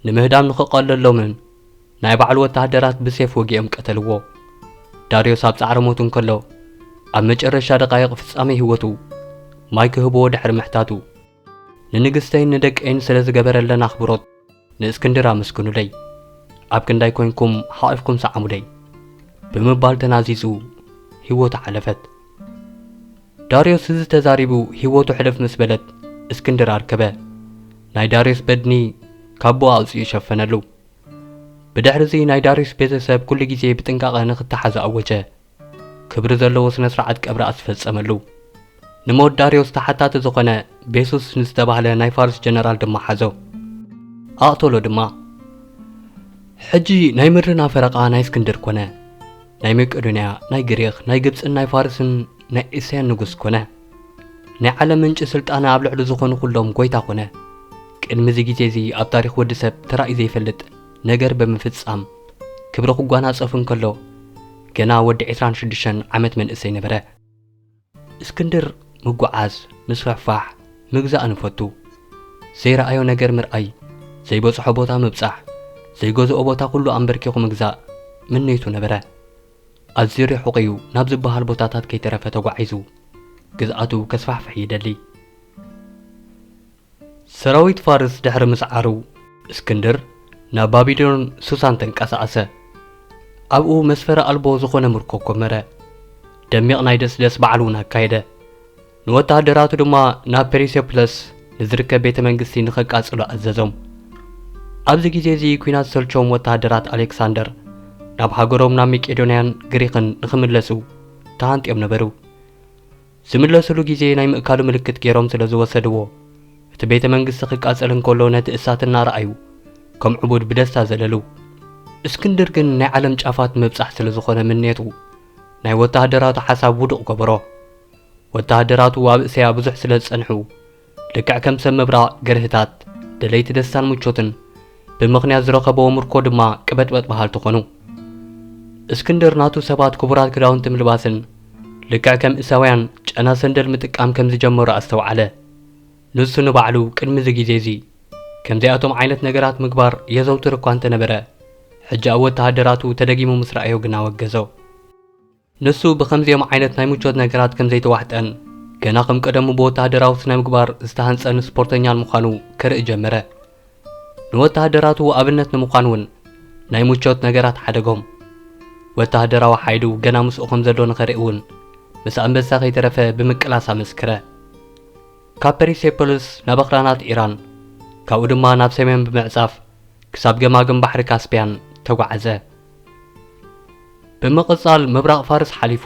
ንምህዳም ንኽቐለሎምን ናይ ባዕሉ ወተሃደራት ብሴፍ ወጊኦም ቀተልዎ። ዳርዮስ ኣብ ጻዕሪ ሞቱ እንከሎ፣ ኣብ መጨረሻ ደቃይቕ ፍጻሜ ህይወቱ ማይ ክህብዎ ድሕሪ ምሕታቱ፣ ንንግስተይን ንደቀይን ስለ ዝገበረለን ኣኽብሮት ንእስክንድር ኣመስግኑለይ፣ ኣብ ክንዳይ ኮይንኩም ሓቒፍኩም ሰዓሙለይ ብምባል ተናዚዙ ህይወቱ ሓለፈት። ዳርዮስ እዚ ተዛሪቡ ህይወቱ ሕልፍ ምስ በለት እስክንድር ኣርከበ። ናይ ዳርዮስ በድኒ ካቦ ኣውጺኡ ሸፈነሉ። ብድሕርዚ ናይ ዳርዮስ ቤተሰብ ኩሉ ግዜ ብጥንቃቐ ንኽተሓዙ ኣወጀ። ክብሪ ዘለዎ ስነ ስርዓት ቀብሪ ኣስፈጸመሉ። ንሞት ዳርዮስ ተሓታቲ ዝኾነ ቤሱስ ንዝተባህለ ናይ ፋርስ ጀነራል ድማ ሓዞ። ኣቕተሎ ድማ። ሕጂ ናይ ምድርና ፈረቓ ናይ እስክንድር ኮነ። ናይ መቄዶንያ፣ ናይ ግሪኽ፣ ናይ ግብጽን ናይ ፋርስን ናይ እስያን ንጉስ ኮነ። ናይ ዓለም ምንጪ ስልጣነ ኣብ ልዕሊ ዝኾኑ ኩሎም ጎይታ ኮነ። ቅድሚ እዚ ግዜ እዚ ኣብ ታሪኽ ወዲ ሰብ ተራእዩ ዘይፈልጥ ነገር ብምፍጻም ክብሪ ክጓናጸፍ እንከሎ፣ ገና ወዲ ዕስራን ሽዱሽተን ዓመት መንእሰይ ነበረ። እስክንድር ምጉዓዝ፣ ምስፍሕፋሕ፣ ምግዛእ ንፈቱ። ዘይረኣዮ ነገር ምርኣይ፣ ዘይበጽሖ ቦታ ምብጻሕ፣ ዘይገዝኦ ቦታ ኩሉ ኣንበርኪኹ ምግዛእ ምንዮቱ ነበረ። ኣዝዩ ርሑቕ እዩ ናብ ዝበሃል ቦታታት ከይተረፈ ተጓዒዙ ግዝኣቱ ከስፋሕፍሕ ይደሊ። ሰራዊት ፋርስ ድሕሪ ምስዓሩ፣ እስክንድር ናብ ባቢሎን ሱሳን ተንቀሳቐሰ። ኣብኡ መስፈሪ ኣልቦ ዝኾነ ምርኮ ኮመረ። ደሚቕ ናይ ደስደስ በዓል እውን ኣካየደ። ንወተሃደራቱ ድማ ናብ ፔሪሴፖለስ ንዝርከብ ቤተ መንግስቲ ንኸቃጽሉ ኣዘዞም። ኣብዚ ግዜ እዚ ኲናት ዝሰልቸዎም ወተሃደራት ኣሌክሳንደር ናብ ሃገሮም ናብ መቄዶንያን ግሪኽን ንኽምለሱ ተሃንጥዮም ነበሩ። ዝምለስሉ ግዜ ናይ ምእካሉ ምልክት ገይሮም ስለ ዝወሰድዎ፣ እቲ ቤተ መንግስቲ ክቃጸል እንከሎ ነቲ እሳት እናረኣዩ ከም ዕቡድ ብደስታ ዘለሉ። እስክንድር ግን ናይ ዓለም ጫፋት ምብጻሕ ስለ ዝኾነ ምኔቱ፣ ናይ ወተሃደራቱ ሓሳብ ውዱቕ ገበሮ። ወተሃደራቱ ኣብ እስያ ብዙሕ ስለ ዝጸንሑ፣ ልክዕ ከም ሰብ ምብራቕ ገርህታት፣ ደለይቲ ደስታን ምቾትን፣ ብምኽንያት ዝረኸብዎ ምርኮ ድማ ቅበጥበጥ በሃልቲ ኾኑ። እስክንድር ናቱ ሰባት ክቡራት ክዳውንቲ ምልባስን ልክዕ ከም እሳውያን ጨና ሰንደል ምጥቃም ከም ዝጀመሩ ኣስተውዓለ። ንሱ ንባዕሉ ቅድሚ እዚ ግዜ እዚ ከምዚኣቶም ዓይነት ነገራት ምግባር የዘውትር እኳ እንተነበረ፣ ሕጂ ኣብ ወተሃደራቱ ተደጊሙ ምስ ረኣዮ ግን ኣወገዞ። ንሱ ብኸምዚኦም ዓይነት ናይ ምቾት ነገራት ከም ዘይተዋሕጠን፣ ገና ከም ቀደሙ ብወተሃደራዊ ስነ ምግባር ዝተሃንጸን ስፖርተኛን ምዃኑ ከርኢ ጀመረ። ንወተሃደራቱ ኣብነት ንምዃን እውን ናይ ምቾት ነገራት ሓደጎም። ወተሃደራዊ ሓይሉ ገና ምስኡ ከም ዘሎ ንኸርኢ እውን ምስ ኣንበሳ ከይተረፈ ብምቅላስ ኣመስከረ። ካብ ፐሪሴፖሊስ ናብ ኣኽራናት ኢራን፣ ካብኡ ድማ ናብ ሰሜን ብምዕጻፍ ክሳብ ገማግም ባሕሪ ካስፒያን ተጓዓዘ። ብምቕጻል ምብራቕ ፋርስ ሓሊፉ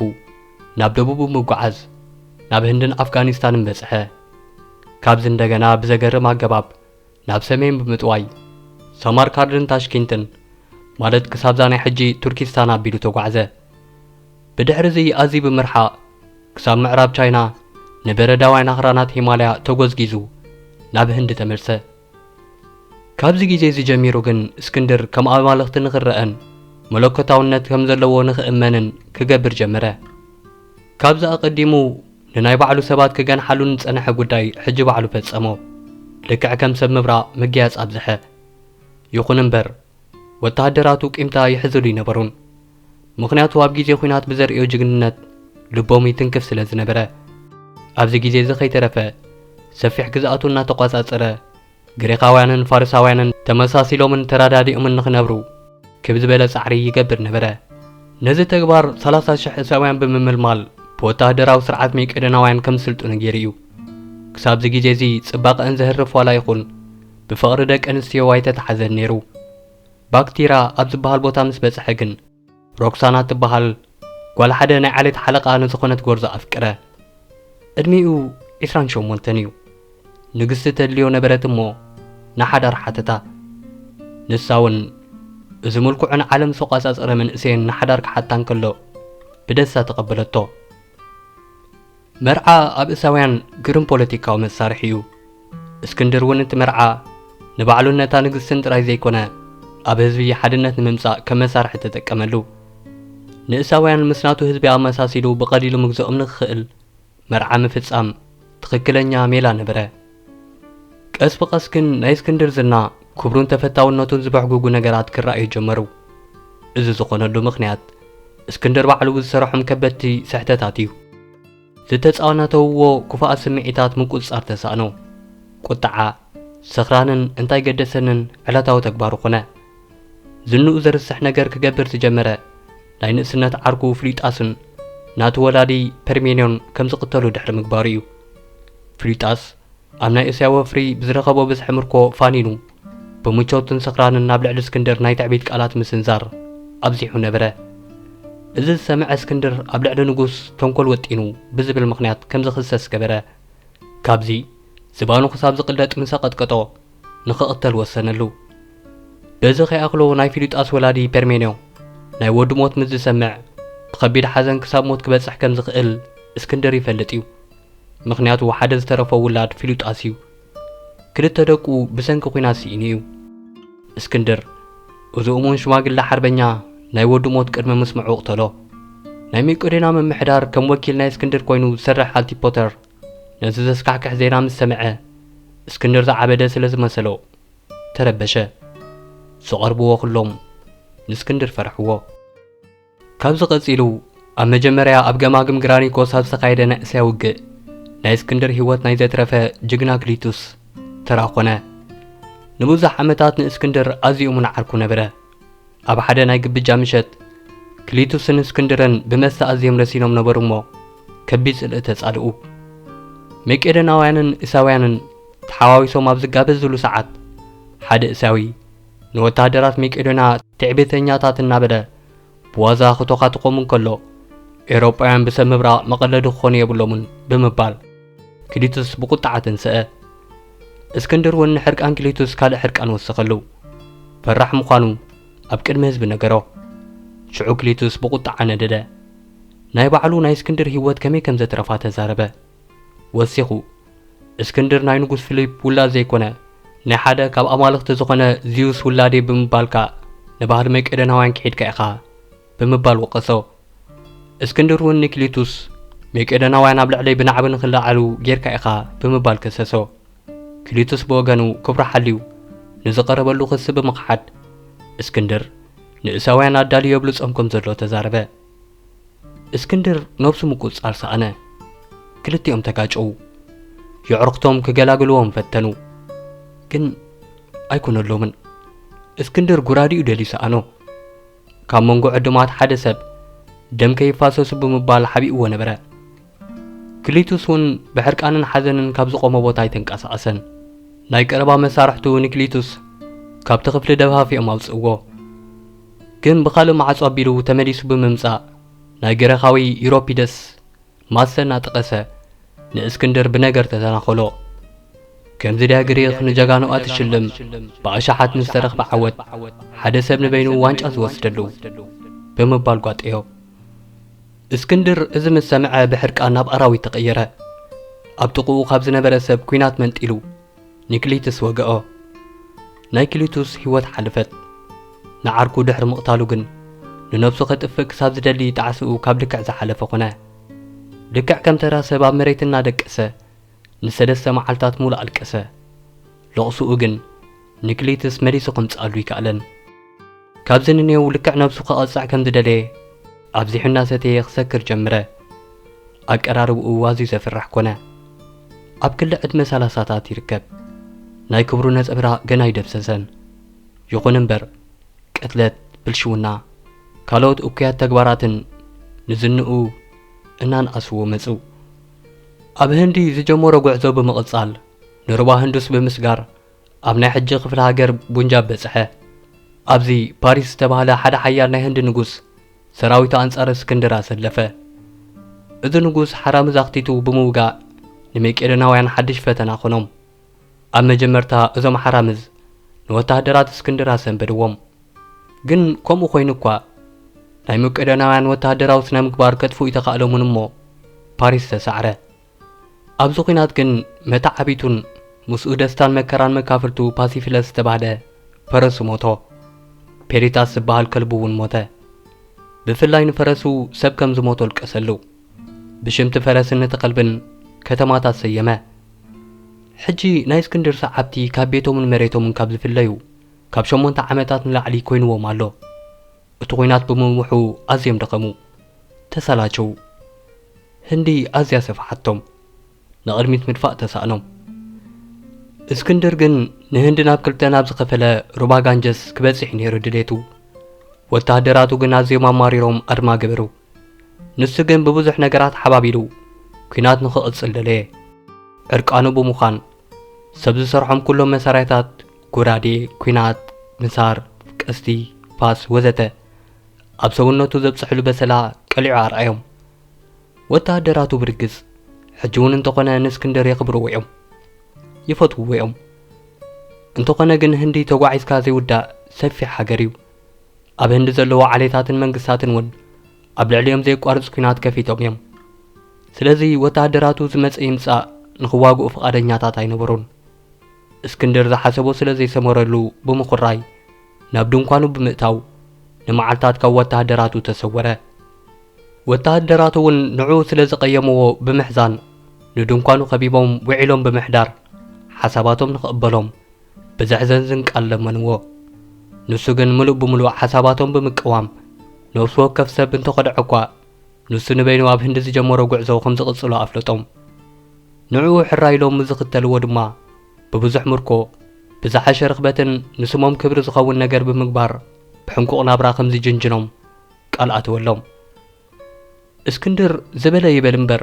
ናብ ደቡብ ብምጓዓዝ ናብ ህንድን ኣፍጋኒስታንን በጽሐ። ካብዚ እንደገና ብዘገርም ኣገባብ ናብ ሰሜን ብምጥዋይ ሰማርካንድን ታሽኪንትን፣ ማለት ክሳብዛ ናይ ሕጂ ቱርኪስታን ኣቢሉ ተጓዕዘ። ብድሕሪ እዚ ኣዝዩ ብምርሓቕ ክሳብ ምዕራብ ቻይና ንበረዳውያን ኣኽራናት ሂማላያ ተጎዝጊዙ ናብ ህንዲ ተመልሰ። ካብዚ ግዜ እዚ ጀሚሩ ግን እስክንድር ከም ኣማልኽቲ ንኽረኣን መለኮታውነት ከም ዘለዎ ንኽእመንን ክገብር ጀመረ። ካብዚ ኣቐዲሙ ንናይ ባዕሉ ሰባት ክገንሓሉ ንጸንሐ ጉዳይ ሕጂ ባዕሉ ፈጸሞ። ልክዕ ከም ሰብ ምብራቕ ምግያጽ ኣብዝሐ። ይኹን እምበር፣ ወተሃደራቱ ቂምታ ይሕዝሉ ኣይነበሩን። ምኽንያቱ ኣብ ግዜ ኲናት ብዘርእዮ ጅግንነት ልቦም ይትንክፍ ስለ ዝነበረ። ኣብዚ ግዜ እዚ ከይተረፈ ሰፊሕ ግዝኣቱ እናተቋጻጸረ፣ ግሪኻውያንን ፋርሳውያንን ተመሳሲሎምን ተረዳዲኦምን ንኽነብሩ ክብ ዝበለ ጻዕሪ ይገብር ነበረ። ነዚ ተግባር ሰላሳ ሽሕ እሳውያን ብምምልማል ብወተሃደራዊ ስርዓት መቄዶናውያን ከም ዝስልጥኑ ገይሩ እዩ። ክሳብዚ ግዜ እዚ ጽባቐአን ዘህርፍ ዋላ ይኹን ብፍቕሪ ደቂ ኣንስትዮ ኣይተተሓዘን ነይሩ። ባክቲራ ኣብ ዝበሃል ቦታ ምስ በጽሐ ግን ሮክሳና ትበሃል ጓል ሓደ ናይ ዓሌት ሓለቓ ንዝኾነት ጎርዞ ኣፍቀረ። ዕድሚኡ ዒስራን ሸሞንተን እዩ። ንግስቲ ተድልዮ ነበረት እሞ ንሓዳር ሓተታ። ንሳ እውን እዚ ምልኩዕን ዓለም ዝተቋጻጸረ መንእሰይን ንሓዳር ክሓታ እንከሎ ብደስታ ተቐበለቶ። መርዓ ኣብ እሳውያን ግርም ፖለቲካዊ መሳርሒ እዩ። እስክንድር እውን እቲ መርዓ ንባዕሉን ነታ ንግስትን ጥራይ ዘይኮነ ኣብ ህዝቢ ሓድነት ንምምጻእ ከም መሳርሒ ተጠቀመሉ። ንእሳውያን ምስ ናቱ ህዝቢ ኣመሳሲሉ ብቐሊሉ ምግዝኦም ንኽኽእል መርዓ ምፍጻም ትኽክለኛ ሜላ ነበረ። ቀስ ብቐስ ግን ናይ እስክንድር ዝና፣ ክብሩን ተፈታውነቱን ዝበሕጉጉ ነገራት ክረኣዩ ጀመሩ። እዚ ዝኾነሉ ምኽንያት እስክንድር ባዕሉ ብዝሰርሖም ከበድቲ ስሕተታት እዩ። ዝተጻወናተውዎ ክፉኣት ስምዒታት ምቁጽጻር ተሳእኖ። ቁጥዓ፣ ስኽራንን እንታይ ገደሰንን ዕለታዊ ተግባሩ ኮነ። ዝንኡ ዘርስሕ ነገር ክገብር ዝጀመረ ናይ ንእስነት ዓርኩ ፍሊጣስን ናቱ ወላዲ ፐርሜንዮን ከም ዝቕተሉ ድሕሪ ምግባሩ እዩ። ፍሊጣስ ኣብ ናይ እስያ ወፍሪ ብዝረኸቦ ብዝሒ ምርኮ ፋኒኑ ብምቾትን ስኽራንን ናብ ልዕሊ እስክንድር ናይ ትዕቢት ቃላት ምስንዛር ኣብዚሑ ነበረ። እዚ ዝሰምዐ እስክንድር ኣብ ልዕሊ ንጉስ ተንኮል ወጢኑ ብዝብል ምኽንያት ከም ዝኽሰስ ገበረ። ካብዚ ዝባኑ ክሳብ ዝቕለጥ ምስ ኣቐጥቀጦ ንኽቕተል ወሰነሉ። በዚ ከይኣኽሎ ናይ ፊሊጣስ ወላዲ ፐርሜንዮ ናይ ወዱ ሞት ምስ ዝሰምዕ ብኸቢድ ሓዘን ክሳብ ሞት ክበጽሕ ከም ዝኽእል እስክንድር ይፈልጥ እዩ። ምኽንያቱ ሓደ ዝተረፎ ውላድ ፊሊጣስ እዩ። ክልተ ደቁ ብሰንኪ ኲናት ስኢኑ እዩ። እስክንድር እዚ እሙን ሽማግለ ሓርበኛ ናይ ወዱ ሞት ቅድሚ ምስምዑ ኣቕተሎ። ናይ መቄዶንያ ምምሕዳር ከም ወኪል ናይ እስክንድር ኮይኑ ዝሰርሕ ኣንቲፖተር ነዚ ዘስካሕክሕ ዜና ምስ ሰምዐ እስክንድር ዝዓበደ ስለ ዝመሰሎ ተረበሸ። ዝቐርብዎ ኩሎም ንእስክንድር ፈርሕዎ። ካብዚ ቀጺሉ ኣብ መጀመርያ ኣብ ገማግም ግራኒኮስ ኣብ ዝተኻየደ ናይ እስያ ውግእ ናይ እስክንድር ህይወት ናይ ዘትረፈ ጅግና ክሊቱስ ተራ ኮነ። ንብዙሕ ዓመታት ንእስክንድር ኣዝዩ እሙን ዓርኩ ነበረ። ኣብ ሓደ ናይ ግብጃ ምሸት ክሊቱስን እስክንድርን ብመስተ ኣዝዮም ረሲኖም ነበሩ እሞ ከቢድ ጽልኢ ተጻልኡ። መቄዶናውያንን እሳውያንን ተሓዋዊሶም ኣብ ዝጋበዝሉ ሰዓት ሓደ እሳዊ ንወተሃደራት መቄዶንያ ትዕቢተኛታት እናበለ ብዋዛ ክቶኻትኾም እንከሎ፣ ኤውሮጳውያን ብሰብ ምብራቕ መቐለዲ ክኾኑ የብሎምን ብምባል ክሊቱስ ብቁጥዓ ተንስአ። እስክንድር እውን ንሕርቃን ክሊቱስ ካልእ ሕርቃን ወሰኸሉ። ፈራሕ ምዃኑ ኣብ ቅድሚ ህዝቢ ነገሮ። ሽዑ ክሊቱስ ብቁጥዓ ነደደ። ናይ ባዕሉ ናይ እስክንድር ህይወት ከመይ ከም ዘትረፋ ተዛረበ። ወሲኹ፣ እስክንድር ናይ ንጉስ ፊሊፕ ውላድ ዘይኮነ፣ ናይ ሓደ ካብ ኣማልኽቲ ዝኾነ ዚዩስ ውላዴ ብምባልካ ንባህሊ መቄዶናውያን ክሒድካ ኢኻ ብምባል ወቀሶ። እስክንድር እውን ንክሊቱስ፣ መቄዶናውያን ኣብ ልዕለይ ብናዕቢ ንኽለዓሉ ጌርካ ኢኻ ብምባል ከሰሶ። ክሊቱስ ብወገኑ ክብሩ ሓልዩ ንዝቐረበሉ ክሲ ብምኽሓድ፣ እስክንድር ንእሳውያን ኣዳልዩ የብልጾም ከም ዘሎ ተዛረበ። እስክንድር ነብሱ ምቁጽጻር ሰኣነ። ክልቲኦም ተጋጨዉ። የዕሩኽቶም ክገላግልዎም ፈተኑ። ግን ኣይኮነሎምን። እስክንድር ጉራዲኡ ደልዩ ሰኣኖ። ካብ መንጎ ዕዱማት ሓደ ሰብ ደም ከይፋሰሱ ብምባል ሓቢእዎ ነበረ። ክሊቱስ እውን ብሕርቃንን ሓዘንን ካብ ዝቖመ ቦታ ኣይተንቀሳቐሰን። ናይ ቀረባ መሳርሕቱ ንክሊቱስ ካብቲ ክፍሊ ደፋፊኦም ኣውጽእዎ። ግን ብኻልእ ማዕጾ ኣቢሉ ተመሊሱ ብምምጻእ ናይ ግሪኻዊ ዩሮፒደስ ማሰ እናጠቐሰ ንእስክንድር ብነገር ተተናኸሎ። ከምዚ ድያ ግሪኽ ንጀጋኑኣ ትሽልም፣ ብኣሽሓት ንዝተረኽበ ዓወት ሓደ ሰብ ንበይኑ ዋንጫ ዝወስደሉ ብምባል ጓጠዮ። እስክንድር እዚ ምስ ሰምዐ ብሕርቃን ናብ ኣራዊት ተቐየረ። ኣብ ጥቕኡ ካብ ዝነበረ ሰብ ኲናት መንጢሉ ንክሊቱስ ወገኦ። ናይ ክሊቱስ ህይወት ሓለፈት። ንዓርኩ ድሕሪ ምቕታሉ ግን ንነብሱ ከጥፍእ ክሳብ ዝደሊ ጣዕስኡ ካብ ልክዕ ዝሓለፈ ኾነ። ልክዕ ከም ተራ ሰብ ኣብ መሬት እናደቀሰ ንሰለስተ መዓልታት ሙሉእ ኣልቀሰ። ለቕስኡ ግን ንክሊቱስ መሊሱ ከምጽኣሉ ይከኣለን። ካብዚ ንኔው ልክዕ ነብሱ ክቐጽዕ ከም ዝደለየ ኣብዚሑ እናሰተየ ክሰክር ጀምረ። ኣቀራርብኡ ኣዝዩ ዘፍርሕ ኮነ። ኣብ ክሊ ዕድመ ሰላሳታት ይርከብ። ናይ ክብሩ ነጸብራቕ ገና ኣይደብሰሰን። ይኹን እምበር ቅትለት፣ ብልሽውና፣ ካልኦት እኩያት ተግባራትን ንዝንኡ እናንኣስዎ መጹ። ኣብ ህንዲ ዝጀመሮ ጉዕዞ ብምቕጻል ንሩባ ህንዱስ ብምስጋር ኣብ ናይ ሕጂ ክፍለ ሃገር ቡንጃብ በጽሐ። ኣብዚ ፓሪስ ዝተባህለ ሓደ ሓያል ናይ ህንዲ ንጉስ ሰራዊቱ ኣንጻር እስክንድር ኣሰለፈ። እዚ ንጉስ ሓራምዝ ኣኽቲቱ ብምውጋእ ንመቄዶናውያን ሓድሽ ፈተና ኾኖም። ኣብ መጀመርታ እዞም ሓራምዝ ንወተሃደራት እስክንድር ኣሰንበድዎም። ግን ከምኡ ኮይኑ እኳ ናይ መቄዶናውያን ወተሃደራዊ ስነ ምግባር ከጥፍኡ ኣይተኻእሎምን እሞ ፓሪስ ተሳዕረ። ኣብዚ ኲናት ግን መተዓቢቱን ምስኡ ደስታን መከራን መካፍልቱ ፓሲፊለስ ዝተባህለ ፈረሱ ሞቶ። ፔሪታስ ዝበሃል ከልቡ እውን ሞተ። ብፍላይ ንፈረሱ ሰብ ከም ዝሞቶ ኣልቀሰሉ። ብሽምቲ ፈረስን እቲ ከልብን ከተማታት ሰየመ። ሕጂ ናይ እስክንድር ሰዓብቲ ካብ ቤቶምን መሬቶምን ካብ ዝፍለዩ ካብ ሸሞንተ ዓመታት ንላዕሊ ኮይንዎም ኣሎ። እቲ ኲናት ብምንውሑ ኣዝዮም ደኸሙ፣ ተሰላቸው። ህንዲ ኣዝያ ሰፍሓቶም፣ ንቕድሚት ምድፋእ ተሳእኖም። እስክንድር ግን ንህንዲ ናብ ክልተ ናብ ዝኸፈለ ሩባ ጋንጀስ ክበጽሕ እዩ ነይሩ ድሌቱ። ወተሃደራቱ ግን ኣዝዮም ኣማሪሮም ኣድማ ገበሩ። ንሱ ግን ብብዙሕ ነገራት ሓባቢሉ ኲናት ንኽቕጽል ደለየ። ዕርቃኑ ብምዃን ሰብ ዝሰርሖም ኩሎም መሳርያታት፣ ጎራዴ፣ ኲናት፣ ምሳር፣ ቀስቲ፣ ፋስ ወዘተ፣ ኣብ ሰውነቱ ዘብጽሕሉ በሰላ ቀሊዑ ኣርኣዮም። ወተሃደራቱ ብርግጽ ሕጂ እውን እንተኾነ ንእስክንድር የኽብርዎ እዮም፣ ይፈትውዎ እዮም። እንተኾነ ግን ህንዲ ተጓዒዝካ ዘይውዳእ ሰፊሕ ሃገር እዩ። ኣብ ህንዲ ዘለዉ ዓሌታትን መንግስታትን እውን ኣብ ልዕሊኦም ዘየቋርጽ ኲናት ከፊቶም እዮም። ስለዚ ወተሃደራቱ ዝመጸ ይምጻእ ንኽዋግኡ ፍቓደኛታት ኣይነበሩን። እስክንድር ዝሓሰቦ ስለ ዘይሰመረሉ ብምኹራይ ናብ ድንኳኑ ብምእታው ንመዓልታት ካብ ወተሃደራቱ ተሰወረ። ወተሃደራቱ እውን ንዕኡ ስለ ዝቐየምዎ ብምሕዛን ንድንኳኑ ከቢቦም ውዒሎም ብምሕዳር ሓሳባቶም ንኽቕበሎም ብዘሕዘንዝን ቃል ለመንዎ። ንሱ ግን ምሉእ ብምሉእ ሓሳባቶም ብምቅዋም ነፍሲ ወከፍ ሰብ እንተኸድዐ እኳ ንሱ ንበይኑ ኣብ ህንዲ ዝጀመሮ ጉዕዞ ከም ዝቕጽሎ ኣፍለጦም። ንዕኡ ሕራይ ኢሎም ዝኽተልዎ ድማ ብብዙሕ ምርኮ፣ ብዝሓሸ ርኽበትን ንስሞም ክብሪ ዝኸውን ነገር ብምግባር ብሕንቁቕ ናብራ ከም ዝጅንጅኖም ቃል ኣተወሎም። እስክንድር ዝበለ ይበል እምበር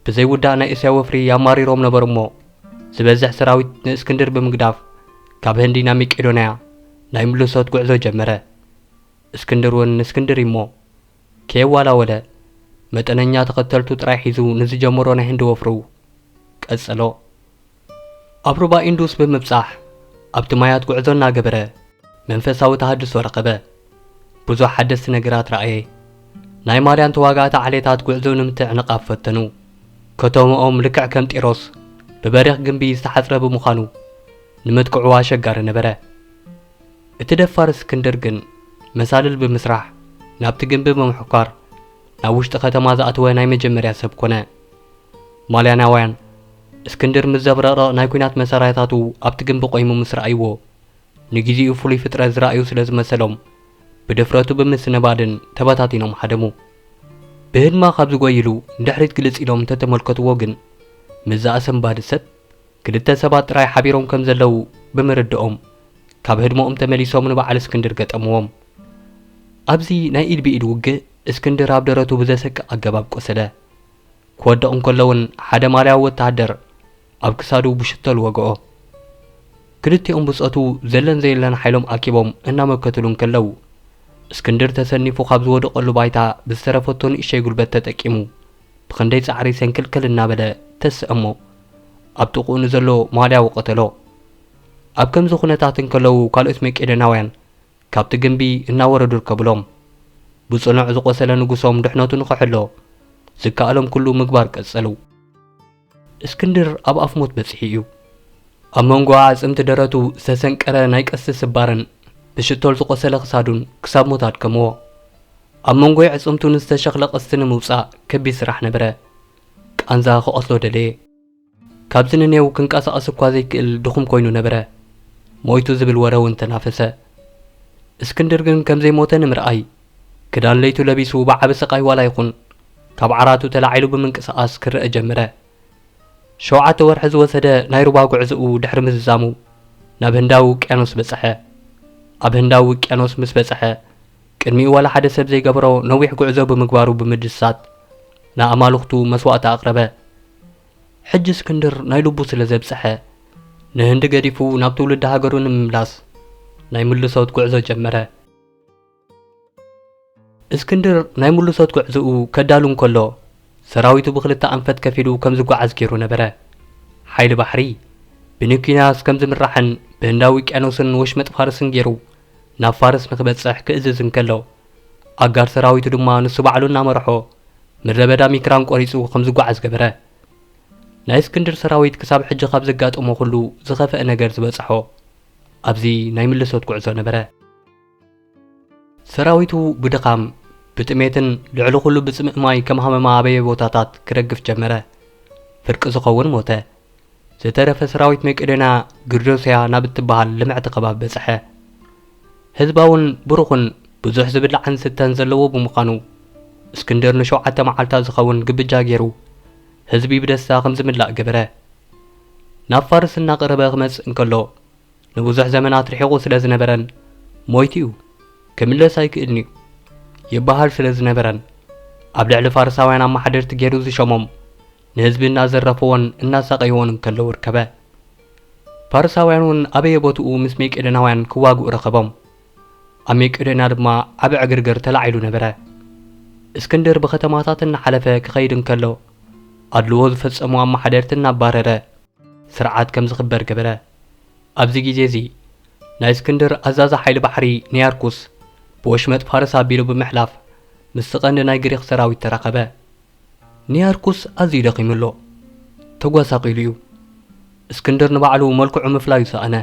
ብዘይውዳእ ናይ እስያ ወፍሪ ኣማሪሮም ነበሩ እሞ ዝበዝሕ ሰራዊት ንእስክንድር ብምግዳፍ ካብ ህንዲ ናብ መቄዶንያ ናይ ምልሶት ጉዕዞ ጀመረ። እስክንድር እውን እስክንድር እሞ ከየዋላወለ መጠነኛ ተኸተልቱ ጥራይ ሒዙ ንዝጀመሮ ናይ ህንዲ ወፍሩ ቀጸሎ። ኣብ ሩባ ኢንዱስ ብምብጻሕ ኣብቲ ማያት ጉዕዞ እናገበረ መንፈሳዊ ተሃድሶ ረኸበ። ብዙሕ ሓደስቲ ነገራት ረኣየ። ናይ ማልያን ተዋጋእቲ ዓሌታት ጉዕዞ ንምትዕንቓፍ ፈተኑ። ከተምኦም ልክዕ ከም ጢሮስ ብበሪኽ ግንቢ ዝተሓጽረ ብምዃኑ ንምጥቅዑ ኣሸጋሪ ነበረ። እቲ ደፋር እስክንድር ግን መሳልል ብምስራሕ ናብቲ ግንቢ ብምሕኳር ናብ ውሽጢ ከተማ ዝኣተወ ናይ መጀመርያ ሰብ ኮነ። ማልያናውያን እስክንድር ምስ ዘብረቕረቕ ናይ ኲናት መሳርያታቱ ኣብቲ ግንቢ ቆይሙ ምስ ረኣይዎ ንግዜኡ ፍሉይ ፍጥረት ዝረኣዩ ስለ ዝመሰሎም ብድፍረቱ ብምስንባድን ተበታቲኖም ሃደሙ። ብህድማ ካብ ዝጎይሉ ንድሕሪት ግልጽ ኢሎም እንተተመልከትዎ ግን ምስ ዝኣሰንባዲ ሰብ ክልተ ሰባት ጥራይ ሓቢሮም ከም ዘለዉ ብምርድኦም ካብ ህድሞኦም ተመሊሶም ንበዓል እስክንድር ገጠምዎም። ኣብዚ ናይ ኢድ ብኢድ ውግእ እስክንድር ኣብ ደረቱ ብዘሰቅቕ ኣገባብ ቆሰለ። ክወድቕ እንከሎ እውን ሓደ ማልያዊ ወተሃደር ኣብ ክሳዱ ብሽቶል ወግኦ። ክልቲኦም ብጾቱ ዘለን ዘየለን ሓይሎም ኣኪቦም እናመከትሉ እንከለዉ እስክንድር ተሰኒፉ ካብ ዝወደቐሉ ባይታ ብዝተረፈቶ ንእሸይ ጉልበት ተጠቂሙ ብኽንደይ ጻዕሪ ሰንክልክል እናበለ ተስእሞ ኣብ ጥቕኡ ንዘሎ ማልያዊ ቀተሎ። ኣብ ከምዚ ኩነታት እንከለዉ ካልኦት መቄዶናውያን ካብቲ ግንቢ እናወረዱ ርከብሎም። ብጽኑዕ ዝቖሰለ ንጉሶም ድሕነቱ ንኽሕሎ ዝከኣሎም ኩሉ ምግባር ቀጸሉ። እስክንድር ኣብ ኣፍ ሞት በጺሑ እዩ። ኣብ መንጎ ኣዕጽምቲ ደረቱ ዝተሰንቀረ ናይ ቀስቲ ስባርን ብሽቶል ዝቖሰለ ክሳዱን ክሳብ ሞት ኣድከምዎ። ኣብ መንጎ ኣዕጽምቱ ንዝተሸኽለ ቀስቲ ንምውጻእ ከቢድ ስራሕ ነበረ። ቃንዛ ክቐትሎ ደለየ። ካብዚ ንኔው ክንቀሳቐስ እኳ ዘይክእል ድኹም ኮይኑ ነበረ። ሞይቱ ዝብል ወረ እውን ተናፈሰ። እስክንድር ግን ከም ዘይሞተ ንምርኣይ ክዳን ለይቱ ለቢሱ ብዓቢ ስቓይ ዋላ ይኹን ካብ ዓራቱ ተላዒሉ ብምንቅስቓስ ክረአ ጀመረ። ሸውዓተ ወርሒ ዝወሰደ ናይ ሩባ ጉዕዞኡ ድሕሪ ምዝዛሙ ናብ ህንዳዊ ውቅያኖስ በጽሐ። ኣብ ህንዳዊ ውቅያኖስ ምስ በጽሐ ቅድሚኡ ዋላ ሓደ ሰብ ዘይገበሮ ነዊሕ ጉዕዞ ብምግባሩ ብምድሳት ንኣማልኽቱ መስዋእቲ ኣቕረበ። ሕጂ እስክንድር ናይ ልቡ ስለ ዘብጽሐ ንህንዲ ገዲፉ ናብ ትውልዲ ሃገሩ ንምምላስ ናይ ምልሶት ጉዕዞ ጀመረ። እስክንድር ናይ ምልሶት ጉዕዞኡ ከዳሉ እንከሎ ሰራዊቱ ብኽልተ ኣንፈት ከፊሉ ከም ዝጓዓዝ ገይሩ ነበረ። ሓይሊ ባሕሪ ብኒኩናስ ከም ዝምራሕን ብህንዳዊ ውቅያኖስን ወሽመጥ ፋርስን ገይሩ ናብ ፋርስ ንክበጽሕ ክእዝዝ እንከሎ ኣጋር ሰራዊቱ ድማ ንሱ ባዕሉ እናመርሖ ምድረ በዳ ሚክራን ቆሪጹ ከም ዝጓዓዝ ገበረ። ናይ እስክንድር ሰራዊት ክሳብ ሕጂ ካብ ዘጋጠሞ ኩሉ ዝኸፍአ ነገር ዝበጽሖ ኣብዚ ናይ ምልሶት ጉዕዞ ነበረ። ሰራዊቱ ብድኻም ብጥሜትን ልዕሊ ኩሉ ብጽምእ ማይ ከም ሃመማ ኣበየ ቦታታት ክረግፍ ጀመረ። ፍርቂ ዝኸውን ሞተ። ዝተረፈ ሰራዊት መቄዶንያ ግርዶስያ ናብ እትበሃል ልምዕቲ ከባቢ በጽሐ። ህዝባ እውን ብሩኽን ብዙሕ ዝብላዕን ስተን ዘለዎ ብምዃኑ እስክንድር ንሸውዓተ መዓልታት ዝኸውን ግብጃ ገይሩ ህዝቢ ብደስታ ከም ዝምላእ ገበረ። ናብ ፋርስ እናቐረበ ክመጽእ እንከሎ ንብዙሕ ዘመናት ርሒቑ ስለ ዝነበረን ሞይቱ እዩ ክምለስ ኣይክእልን እዩ ይበሃል ስለ ዝነበረን ኣብ ልዕሊ ፋርሳውያን ኣመሓደርቲ ገይሩ ዝሸሞም ንህዝቢ እናዘረፍዎን እናሳቐይዎን እንከለዉ ርከበ። ፋርሳውያን እውን ኣበየ ቦትኡ ምስ ሜቄዶናውያን ክዋግኡ ረኸቦም። ኣብ ሜቄዶንያ ድማ ዓቢ ዕግርግር ተላዒሉ ነበረ። እስክንድር ብኸተማታት እናሓለፈ ክኸይድ እንከሎ ኣድልዎ ዝፈጸሙ ኣመሓደርቲ እናባረረ ስርዓት ከም ዝኽበር ገበረ። ኣብዚ ግዜ እዚ ናይ እስክንድር ኣዛዚ ሓይሊ ባሕሪ ኒያርኩስ ብወሽመጥ ፋርስ ኣቢሉ ብምሕላፍ ምስቲ ቀንዲ ናይ ግሪኽ ሰራዊት ተራኸበ። ኒያርኩስ ኣዝዩ ደኺሙ ኣሎ። ተጓሳቒሉ እዩ። እስክንድር ንባዕሉ መልክዑ ምፍላዩ ሰኣነ።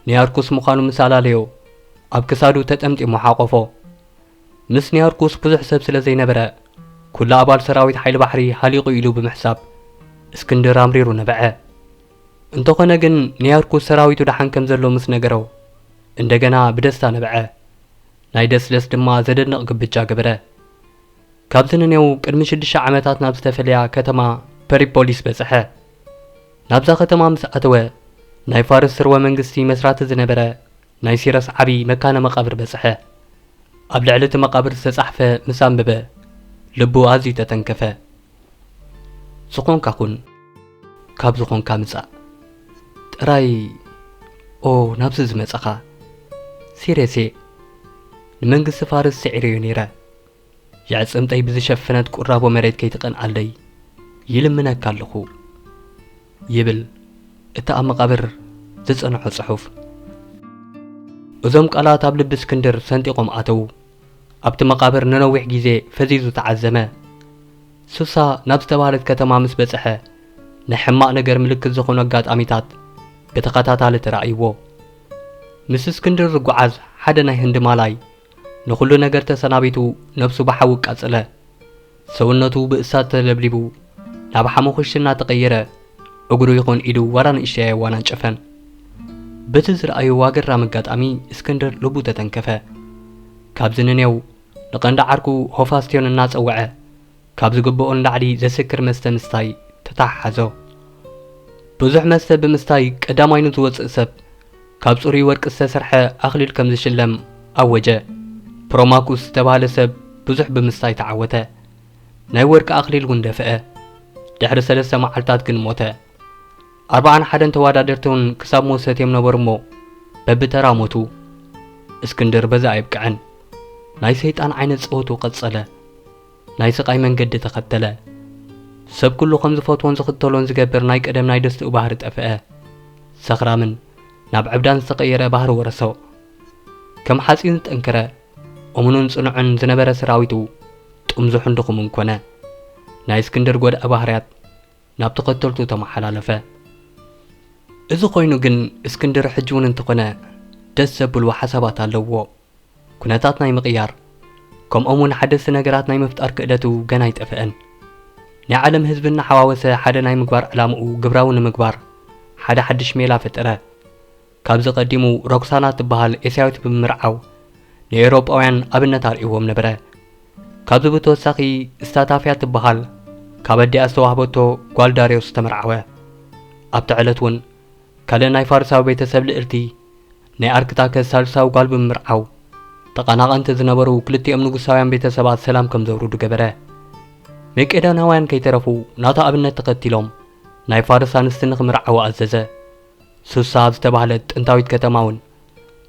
ኒያርኩስ ምዃኑ ምስ ኣለለዮ ኣብ ክሳዱ ተጠምጢሙ ሓቖፎ። ምስ ኒያርኩስ ብዙሕ ሰብ ስለ ዘይነበረ ኩሉ ኣባል ሰራዊት ሓይሊ ባሕሪ ሃሊቑ ኢሉ ብምሕሳብ እስክንድር ኣምሪሩ ነበዐ። እንተኾነ ግን ኒያርኩስ ሰራዊቱ ደሓን ከም ዘሎ ምስ ነገሮ እንደገና ብደስታ ነበዐ። ናይ ደስደስ ድማ ዘደንቕ ግብጃ ገበረ። ካብዚ ንኔው ቅድሚ ሽዱሽተ ዓመታት ናብ ዝተፈልያ ከተማ ፐሪፖሊስ በጽሐ። ናብዛ ከተማ ምስ ኣተወ ናይ ፋርስ ስርወ መንግስቲ መስራቲ ዝነበረ ናይ ሲረስ ዓቢ መካነ መቓብር በጽሐ። ኣብ ልዕሊ እቲ መቓብር ዝተጻሕፈ ምስ ኣንበበ ልቡ ኣዝዩ ተተንከፈ። ዝኾንካ ኩን፣ ካብ ዝኾንካ ምጻእ ጥራይ። ኦ ናብዚ ዝመጻኻ ሲሬሴ፣ ንመንግስቲ ፋርስ ስዒረዮ ነይረ። የዕጽምተይ ብዝሸፈነት ቁራቦ መሬት ከይትቐንኣለይ ይልምነካ ኣለኹ፣ ይብል እቲ ኣብ መቓብር ዝጸንሖ ጽሑፍ። እዞም ቃላት ኣብ ልቢ እስክንድር ሰንጢቖም ኣተዉ። ኣብቲ መቓብር ንነዊሕ ግዜ ፈዚዙ ተዓዘመ። ሱሳ ናብ ዝተባህለት ከተማ ምስ በጽሐ፣ ናይ ሕማቕ ነገር ምልክት ዝኾኑ ኣጋጣሚታት ብተኸታታሊ ተራእይዎ። ምስ እስክንድር ዝጓዓዝ ሓደ ናይ ህንዲ ማላይ፣ ንኹሉ ነገር ተሰናቢቱ ነብሱ ብሓዊ ኣቃጸለ። ሰውነቱ ብእሳት ተለብሊቡ ናብ ሓመኹሽቲ እናተቐየረ፣ እግሩ ይኹን ኢዱ ዋላ ንእሽተይ ኣየዋናጨፈን። በቲ ዝረኣዮ ኣገራሚ ኣጋጣሚ እስክንድር ልቡ ተተንከፈ። ካብዚ ንኔው ንቐንዲ ዓርኩ ሆፋስትዮን እናጸውዐ፣ ካብ ዝግብኦ ንላዕሊ ዘስክር መስተ ምስታይ ተተሓሓዞ። ብዙሕ መስተ ብምስታይ ቀዳማይ ንዝወጽእ ሰብ ካብ ጽሩይ ወርቂ ዝተሰርሐ ኣኽሊል ከም ዝሽለም ኣወጀ። ፕሮማኩስ ዝተባህለ ሰብ ብዙሕ ብምስታይ ተዓወተ። ናይ ወርቂ ኣኽሊል እውን ደፍአ። ድሕሪ ሰለስተ መዓልታት ግን ሞተ። ኣርብዓን ሓደን ተወዳደርቲ እውን ክሳብ ሞት ሰትዮም ነበሩ እሞ በብተራ ሞቱ። እስክንድር በዚ ኣይብቅዐን። ናይ ሰይጣን ዓይነት ጸወቱ ቀጸለ። ናይ ስቓይ መንገዲ ተኸተለ። ሰብ ኩሉ ከም ዝፈትዎን ዝኽተሎን ዝገብር ናይ ቀደም ናይ ደስትኡ ባህሪ ጠፍአ። ሰኽራምን ናብ ዕብዳን ዝተቐየረ ባህሪ ወረሶ። ከም ሓጺን ዝጠንከረ፣ እሙንን ጽኑዕን ዝነበረ ሰራዊቱ ጥምዙሕን ድኹምን ኮነ። ናይ እስክንድር ጎድኢ ባህርያት ናብ ተኸተልቱ ተመሓላለፈ። እዚ ኮይኑ ግን እስክንድር ሕጂ እውን እንተኾነ ደስ ዘብልዎ ሓሳባት ኣለዎ። ኩነታት ናይ ምቕያር፣ ከምኦም እውን ሓደስቲ ነገራት ናይ ምፍጣር ክእለቱ ገና ኣይጠፍአን። ናይ ዓለም ህዝቢ እናሓዋወሰ ሓደ ናይ ምግባር ዕላምኡ ግብራዊ ንምግባር ሓደ ሓድሽ ሜላ ፈጠረ። ካብዚ ቀዲሙ ሮክሳና ትበሃል ኤስያዊት ብምምርዓው ንኤውሮጳውያን ኣብነት ኣርእይዎም ነበረ። ካብዚ ብተወሳኺ ስታታፍያ ትበሃል ካብ ኣዲኣ ዝተዋህበቶ ጓል ዳርዮስ ተመርዓወ። ኣብቲ ዕለት እውን ካልእ ናይ ፋርሳዊ ቤተሰብ ልእልቲ ናይ ኣርክታከስ ሳልሳዊ ጓል ብምምርዓው ተቐናቐንቲ ዝነበሩ ክልቲኦም ንጉሳውያን ቤተሰባት ሰላም ከም ዘውርዱ ገበረ። መቄዶናውያን ከይተረፉ ናቱ ኣብነት ተኸቲሎም ናይ ፋርስ ኣንስቲ ንኽምርዓዋ ኣዘዘ። ሱሳ ኣብ ዝተባህለት ጥንታዊት ከተማ እውን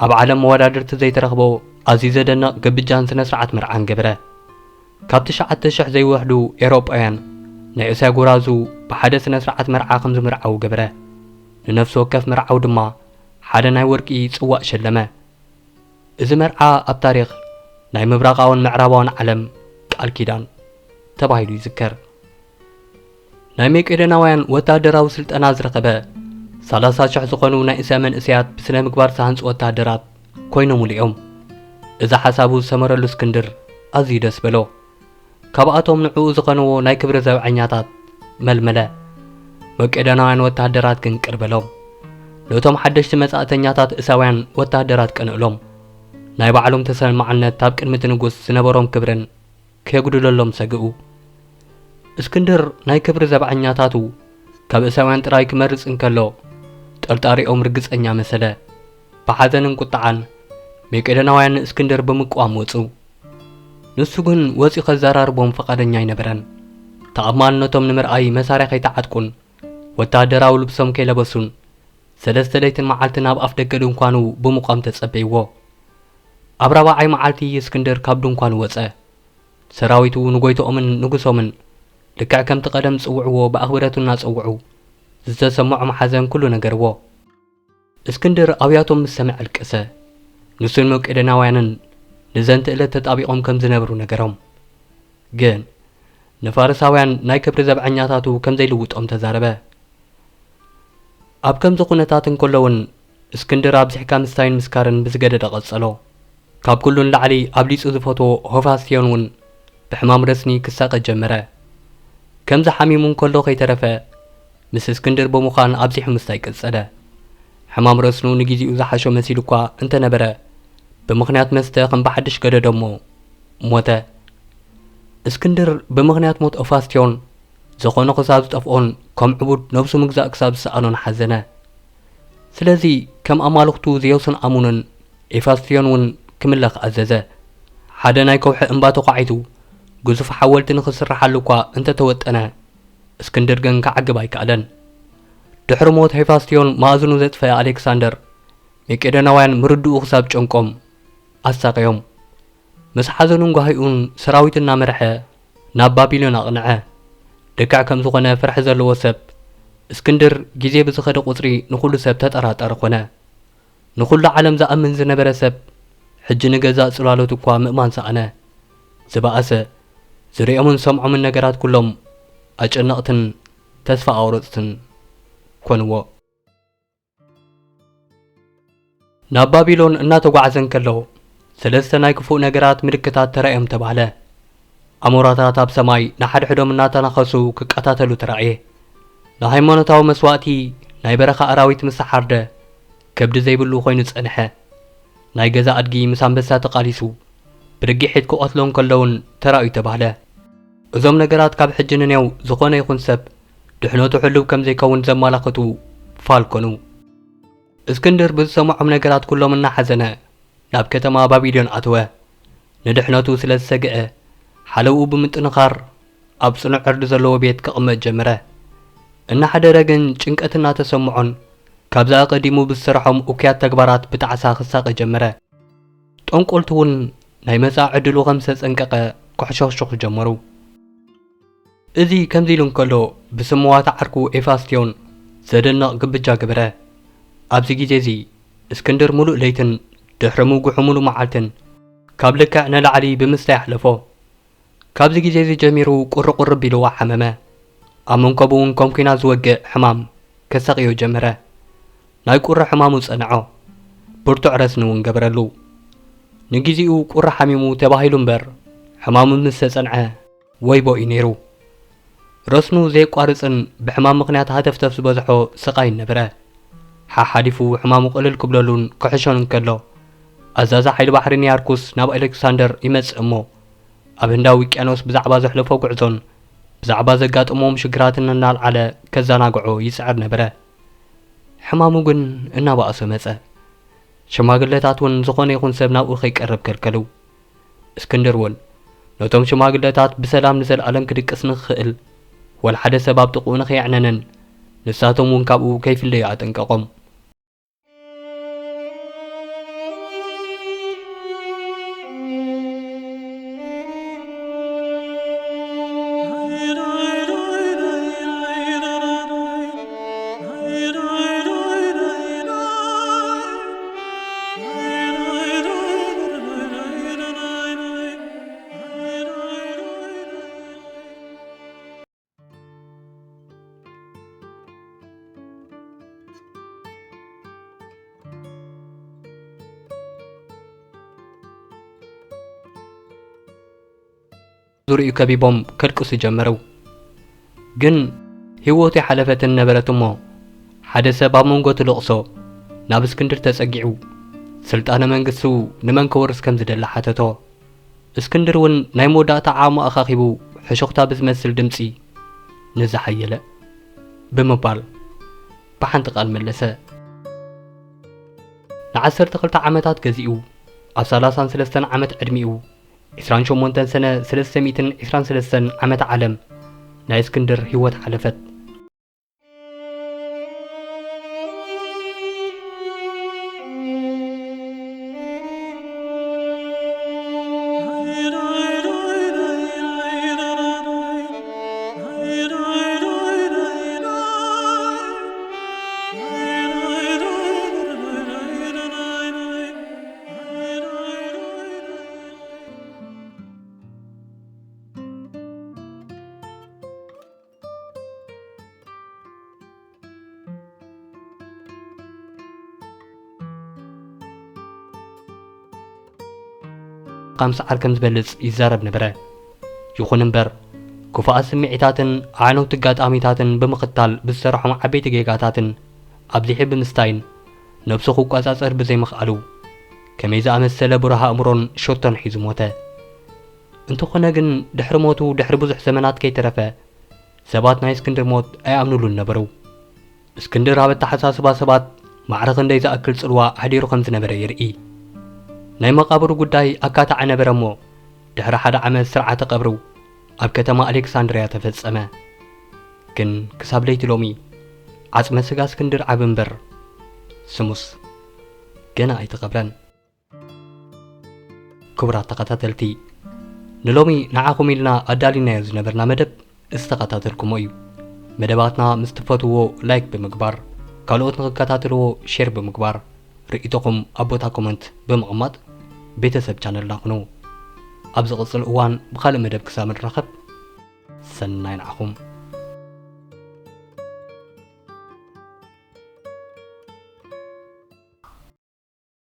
ኣብ ዓለም መወዳድርቲ ዘይተረኽቦ ኣዝዩ ዘደንቕ ግብጃን ስነ ስርዓት መርዓን ገበረ። ካብ ትሽዓተ ሽሕ ዘይወሕዱ ኤውሮጳውያን ናይ እስያ ጎራዙ ብሓደ ስነ ስርዓት መርዓ ከም ዝምርዓዉ ገበረ። ንነፍሲ ወከፍ መርዓዊ ድማ ሓደ ናይ ወርቂ ጽዋእ ሸለመ። እዚ መርዓ ኣብ ታሪኽ ናይ ምብራቓውን ምዕራባውን ዓለም ቃል ኪዳን ተባሂሉ ይዝከር። ናይ መቄዶናውያን ወተሃደራዊ ስልጠና ዝረኸበ ሰላሳ ሽሕ ዝኾኑ ናይ እስያ መንእሰያት ብስነ ምግባር ዝሃንጹ ወተሃደራት ኮይኖምሉ እዮም። እዚ ሓሳቡ ዝሰመረሉ እስክንድር ኣዝዩ ደስ በሎ። ካብኣቶም ንዕኡ ዝቐንዎ ናይ ክብሪ ዘብዐኛታት መልመለ። መቄዶናውያን ወተሃደራት ግን ቅር በሎም። ነቶም ሓደሽቲ መጻእተኛታት እሳውያን ወተሃደራት ቀንእሎም። ናይ ባዕሎም ተሰማዕነት ኣብ ቅድሚ እቲ ንጉስ ዝነበሮም ክብርን ከየጉድለሎም ሰግኡ። እስክንድር ናይ ክብሪ ዘብዐኛታቱ ካብ እሳውያን ጥራይ ክመርጽ እንከሎ፣ ጠርጣሪኦም ርግጸኛ መሰለ። ብሓዘንን ቁጥዓን መቄዶናውያን ንእስክንድር ብምቅዋም ወጹ። ንሱ ግን ወጺኡ ከዘራርቦም ፈቓደኛ ኣይነበረን። ተኣማንነቶም ንምርኣይ መሳርያ ከይተዓጥቁን ወተሃደራዊ ልብሶም ከይለበሱን ሰለስተ ለይትን መዓልትን ኣብ ኣፍ ደገ ድንኳኑ ብምቋም ተጸበይዎ። ኣብ ራብዓይ መዓልቲ እስክንድር ካብ ድንኳኑ ወጸ። ሰራዊቱ ንጎይትኦምን ንጉሶምን ልክዕ ከምቲ ቀደም ዝጽውዕዎ ብኣኽብረቱ እናጸውዑ ዝተሰምዖም ሓዘን ኩሉ ነገርዎ። እስክንድር ኣብያቶም ምስ ሰምዐ ኣልቀሰ። ንሱን መቄዶናውያንን ንዘንቲ ዕለት ተጣቢቖም ከም ዝነብሩ ነገሮም። ግን ንፋርሳውያን ናይ ክብሪ ዘብዐኛታቱ ከም ዘይልውጦም ተዛረበ። ኣብ ከምዚ ኩነታት እንከሎ እውን እስክንድር ኣብዚሕካ ምስታይን ምስካርን ብዝገደደ ቀጸሎ። ካብ ኩሉ ንላዕሊ ኣብሊጹ ዝፈትዎ ሆፋስትዮን እውን ብሕማም ረስኒ ክሳቐ ጀመረ። ከምዚ ሓሚሙ እንከሎ ከይተረፈ ምስ እስክንድር ብምዃን ኣብዚሑ ምስታይ ቀጸለ። ሕማም ረስኑ ንግዜኡ ዝሓሾ መሲሉ እኳ እንተነበረ፣ ብምኽንያት መስተ ከም ብሓድሽ ገደዶ እሞ ሞተ። እስክንድር ብምኽንያት ሞት ኦፋስትዮን ዝኾነ ክሳብ ዝጠፍኦን ከም ዕቡድ ነብሱ ምግዛእ ክሳብ ዝሰኣኖን ሓዘነ። ስለዚ ከም ኣማልኽቱ ዜውስን ኣሙንን ኤፋስትዮን እውን ክምለኽ ኣዘዘ። ሓደ ናይ ከውሒ እምባ ተዃዒቱ ግዙፍ ሓወልቲ ንኽስርሓሉ እኳ እንተተወጠነ፣ እስክንድር ግን ክዓግብ ኣይከኣለን። ድሕሪ ሞት ሄፋስትዮን መኣዝኑ ዘጥፈአ ኣሌክሳንደር መቄዶናውያን ምርድኡ ክሳብ ጨንቆም ኣሳቀዮም። ምስ ሓዘኑን ጓሂኡን ሰራዊት እናመርሐ ናብ ባቢሎን ኣቕንዐ። ልክዕ ከም ዝኾነ ፍርሒ ዘለዎ ሰብ፣ እስክንድር ግዜ ብዝኸደ ቁጽሪ ንኹሉ ሰብ ተጠራጣሪ ኾነ። ንኹሉ ዓለም ዝኣምን ዝነበረ ሰብ፣ ሕጂ ንገዛእ ጽላሎት እኳ ምእማን ሰኣነ። ዝበኣሰ፣ ዝርእዮምን ዝሰምዖምን ነገራት ኩሎም ኣጨነቕትን ተስፋ ኣቑረጽትን ኮንዎ። ናብ ባቢሎን እናተጓዕዘ እንከሎ፣ ሰለስተ ናይ ክፉእ ነገራት ምልክታት ተራእዮም ተባህለ። ኣሞራታት ኣብ ሰማይ ንሓድሕዶም እናተናኸሱ ክቀታተሉ ተራእየ። ንሃይማኖታዊ መስዋእቲ ናይ በረኻ ኣራዊት ምስ ተሓርደ፣ ከብዲ ዘይብሉ ኮይኑ ጸንሐ። ናይ ገዛ ኣድጊ ምስ ኣንበሳ ተቓሊሱ፣ ብርግሒት ክቐትሎ እንከሎ እውን ተራእዩ ተባህለ። እዞም ነገራት ካብ ሕጂ ንኔው ዝኾነ ይኹን ሰብ ድሕነቱ ሕሉው ከም ዘይከውን ዘመላኽቱ ፋል ኮኑ። እስክንድር ብዝሰምዖም ነገራት ኩሎም እናሓዘነ ናብ ከተማ ባቢሎን ኣተወ። ንድሕነቱ ስለ ዝሰግአ፣ ሓለውኡ ብምጥንኻር ኣብ ጽኑዕ ዕርዲ ዘለዎ ቤት ክቕመጥ ጀመረ። እናሓደረ ግን ጭንቀት እናተሰምዖን ካብዚ ኣቐዲሙ ብዝሰርሖም እኩያት ተግባራት ብጣዕሳ ክሳቐ ጀመረ። ጠንቆልቲ እውን ናይ መጻኢ ዕድሉ ከም ዝተጸንቀቐ ክሕሸኽሽኹ ጀመሩ። እዚ ከምዚ ኢሉ እንከሎ፣ ብስምዋታ ዓርኩ ኤፋስትዮን ዘደንቕ ግብጃ ገበረ። ኣብዚ ግዜ እዚ እስክንድር ሙሉእ ለይትን ድሕሪ ምጉሑ ሙሉእ መዓልትን ካብ ልክዕ ንላዕሊ ብምስታይ ኣሕለፎ። ካብዚ ግዜ እዚ ጀሚሩ ቁሪ ቁሪ ቢልዋ ሓመመ። ኣብ መንከቡ እውን ከም ኲናት ዝወግእ ሕማም ከሳቕዮ ጀመረ። ናይ ቁሪ ሕማሙ ጸንዖ። ብርቱዕ ረስኒ እውን ገበረሉ። ንግዜኡ ቁሪ ሓሚሙ ተባሂሉ እምበር፣ ሕማሙ ምስ ተጸንዐ ወይቦ እዩ ነይሩ። ረስኑ ዘየቋርጽን ብሕማም ምኽንያት ሃተፍተፍ ዝበዝሖ ስቓይን ነበረ። ሓሓሊፉ ሕማሙ ቅልል ክብለሉን ክሕሾን እንከሎ፣ ኣዛዚ ሓይሊ ባሕሪ ኒያርኩስ ናብ ኣሌክሳንደር ይመጽእ እሞ፣ ኣብ ህንዳዊ ውቅያኖስ ብዛዕባ ዘሕለፎ ጉዕዞን ብዛዕባ ዘጋጠሞም ሽግራትን እናልዓለ ከዘናግዖ ይጽዕር ነበረ። ሕማሙ ግን እናባእሰ መጸ። ሽማግለታት እውን ዝኾነ ይኹን ሰብ ናብኡ ከይቀርብ ከልከሉ። እስክንድር እውን ነቶም ሽማግለታት ብሰላም ንዘለኣለም ክድቅስ ንኽኽእል፣ ወላ ሓደ ሰብ ኣብ ጥቕኡ ንኸየዕነንን ንሳቶም እውን ካብኡ ከይፍለዩ ኣጠንቀቖም። ዙርይኡ ከቢቦም ከድቅሱ ጀመሩ። ግን ህይወቱ ሓለፈትን ነበረት እሞ፣ ሓደ ሰብ ኣብ መንጎ እቲ ልቕሶ ናብ እስክንድር ተጸጊዑ፣ ስልጣነ መንግስቱ ንመን ከወርስ ከም ዝደሊ ሓተቶ። እስክንድር እውን ናይ መወዳእታ ዓቕሙ ኣኻኺቡ፣ ሕሹኽታ ብዝመስል ድምጺ፣ "ንዝሓየለ" ብምባል ብሓንቲ ቃል መለሰ። ንዓሰርተ ክልተ ዓመታት ገዚኡ፣ ኣብ ሰላሳን ሰለስተን ዓመት ዕድሚኡ፣ ዕስራን ሸሞንተን ሰነ ሰለስተ ሚእትን ዕስራን ሰለስተን ዓመተ ዓለም ናይ እስክንድር ህይወት ሓለፈት። ከም ሰዓር ከም ዝበልጽ ይዛረብ ነበረ። ይኹን እምበር፣ ክፉኣት ስምዒታትን ኣዕነውቲ ኣጋጣሚታትን ብምኽታል ብዝሰርሖም ዓበይቲ ጌጋታትን ኣብዚሑ ብምስታይን ነብሱ ክቆጻጸር ብዘይምኽኣሉ፣ ከመይ ዝኣመሰለ ብሩህ ኣእምሮን ሸቶን ሒዙ ሞተ። እንተኾነ ግን፣ ድሕሪ ሞቱ ድሕሪ ብዙሕ ዘመናት ከይተረፈ፣ ሰባት ናይ እስክንድር ሞት ኣይኣምኑሉን ነበሩ። እስክንድር ኣብ ኣተሓሳስባ ሰባት ማዕረ ክንደይ ዝኣክል ጽልዋ ኣሕዲሩ ከም ዝነበረ የርኢ። ናይ መቓብሩ ጉዳይ ኣካታዒ ነበረ እሞ፣ ድሕሪ ሓደ ዓመት ስርዓተ ቀብሩ ኣብ ከተማ ኣሌክሳንድርያ ተፈጸመ። ግን ክሳብ ለይቲ ሎሚ፣ ዓጽመ ስጋ እስክንድር ዓቢ እምበር ስሙስ ገና ኣይተቐብረን። ክቡራት ተኸታተልቲ፣ ንሎሚ ንዓኹም ኢልና ኣዳሊናዮ ዝነበርና መደብ ዝተኸታተልኩሞ እዩ። መደባትና ምስ ትፈትዎ ላይክ ብምግባር፣ ካልኦት ንኽከታተልዎ ሼር ብምግባር፣ ርእይቶኹም ኣብ ቦታ ኮመንት ብምቕማጥ ቤተሰብ ቻነልና ኩኑ። ኣብ ዝቕጽል እዋን ብኻልእ መደብ ክሳብ ንራኸብ፣ ሰናይ ንዓኹም።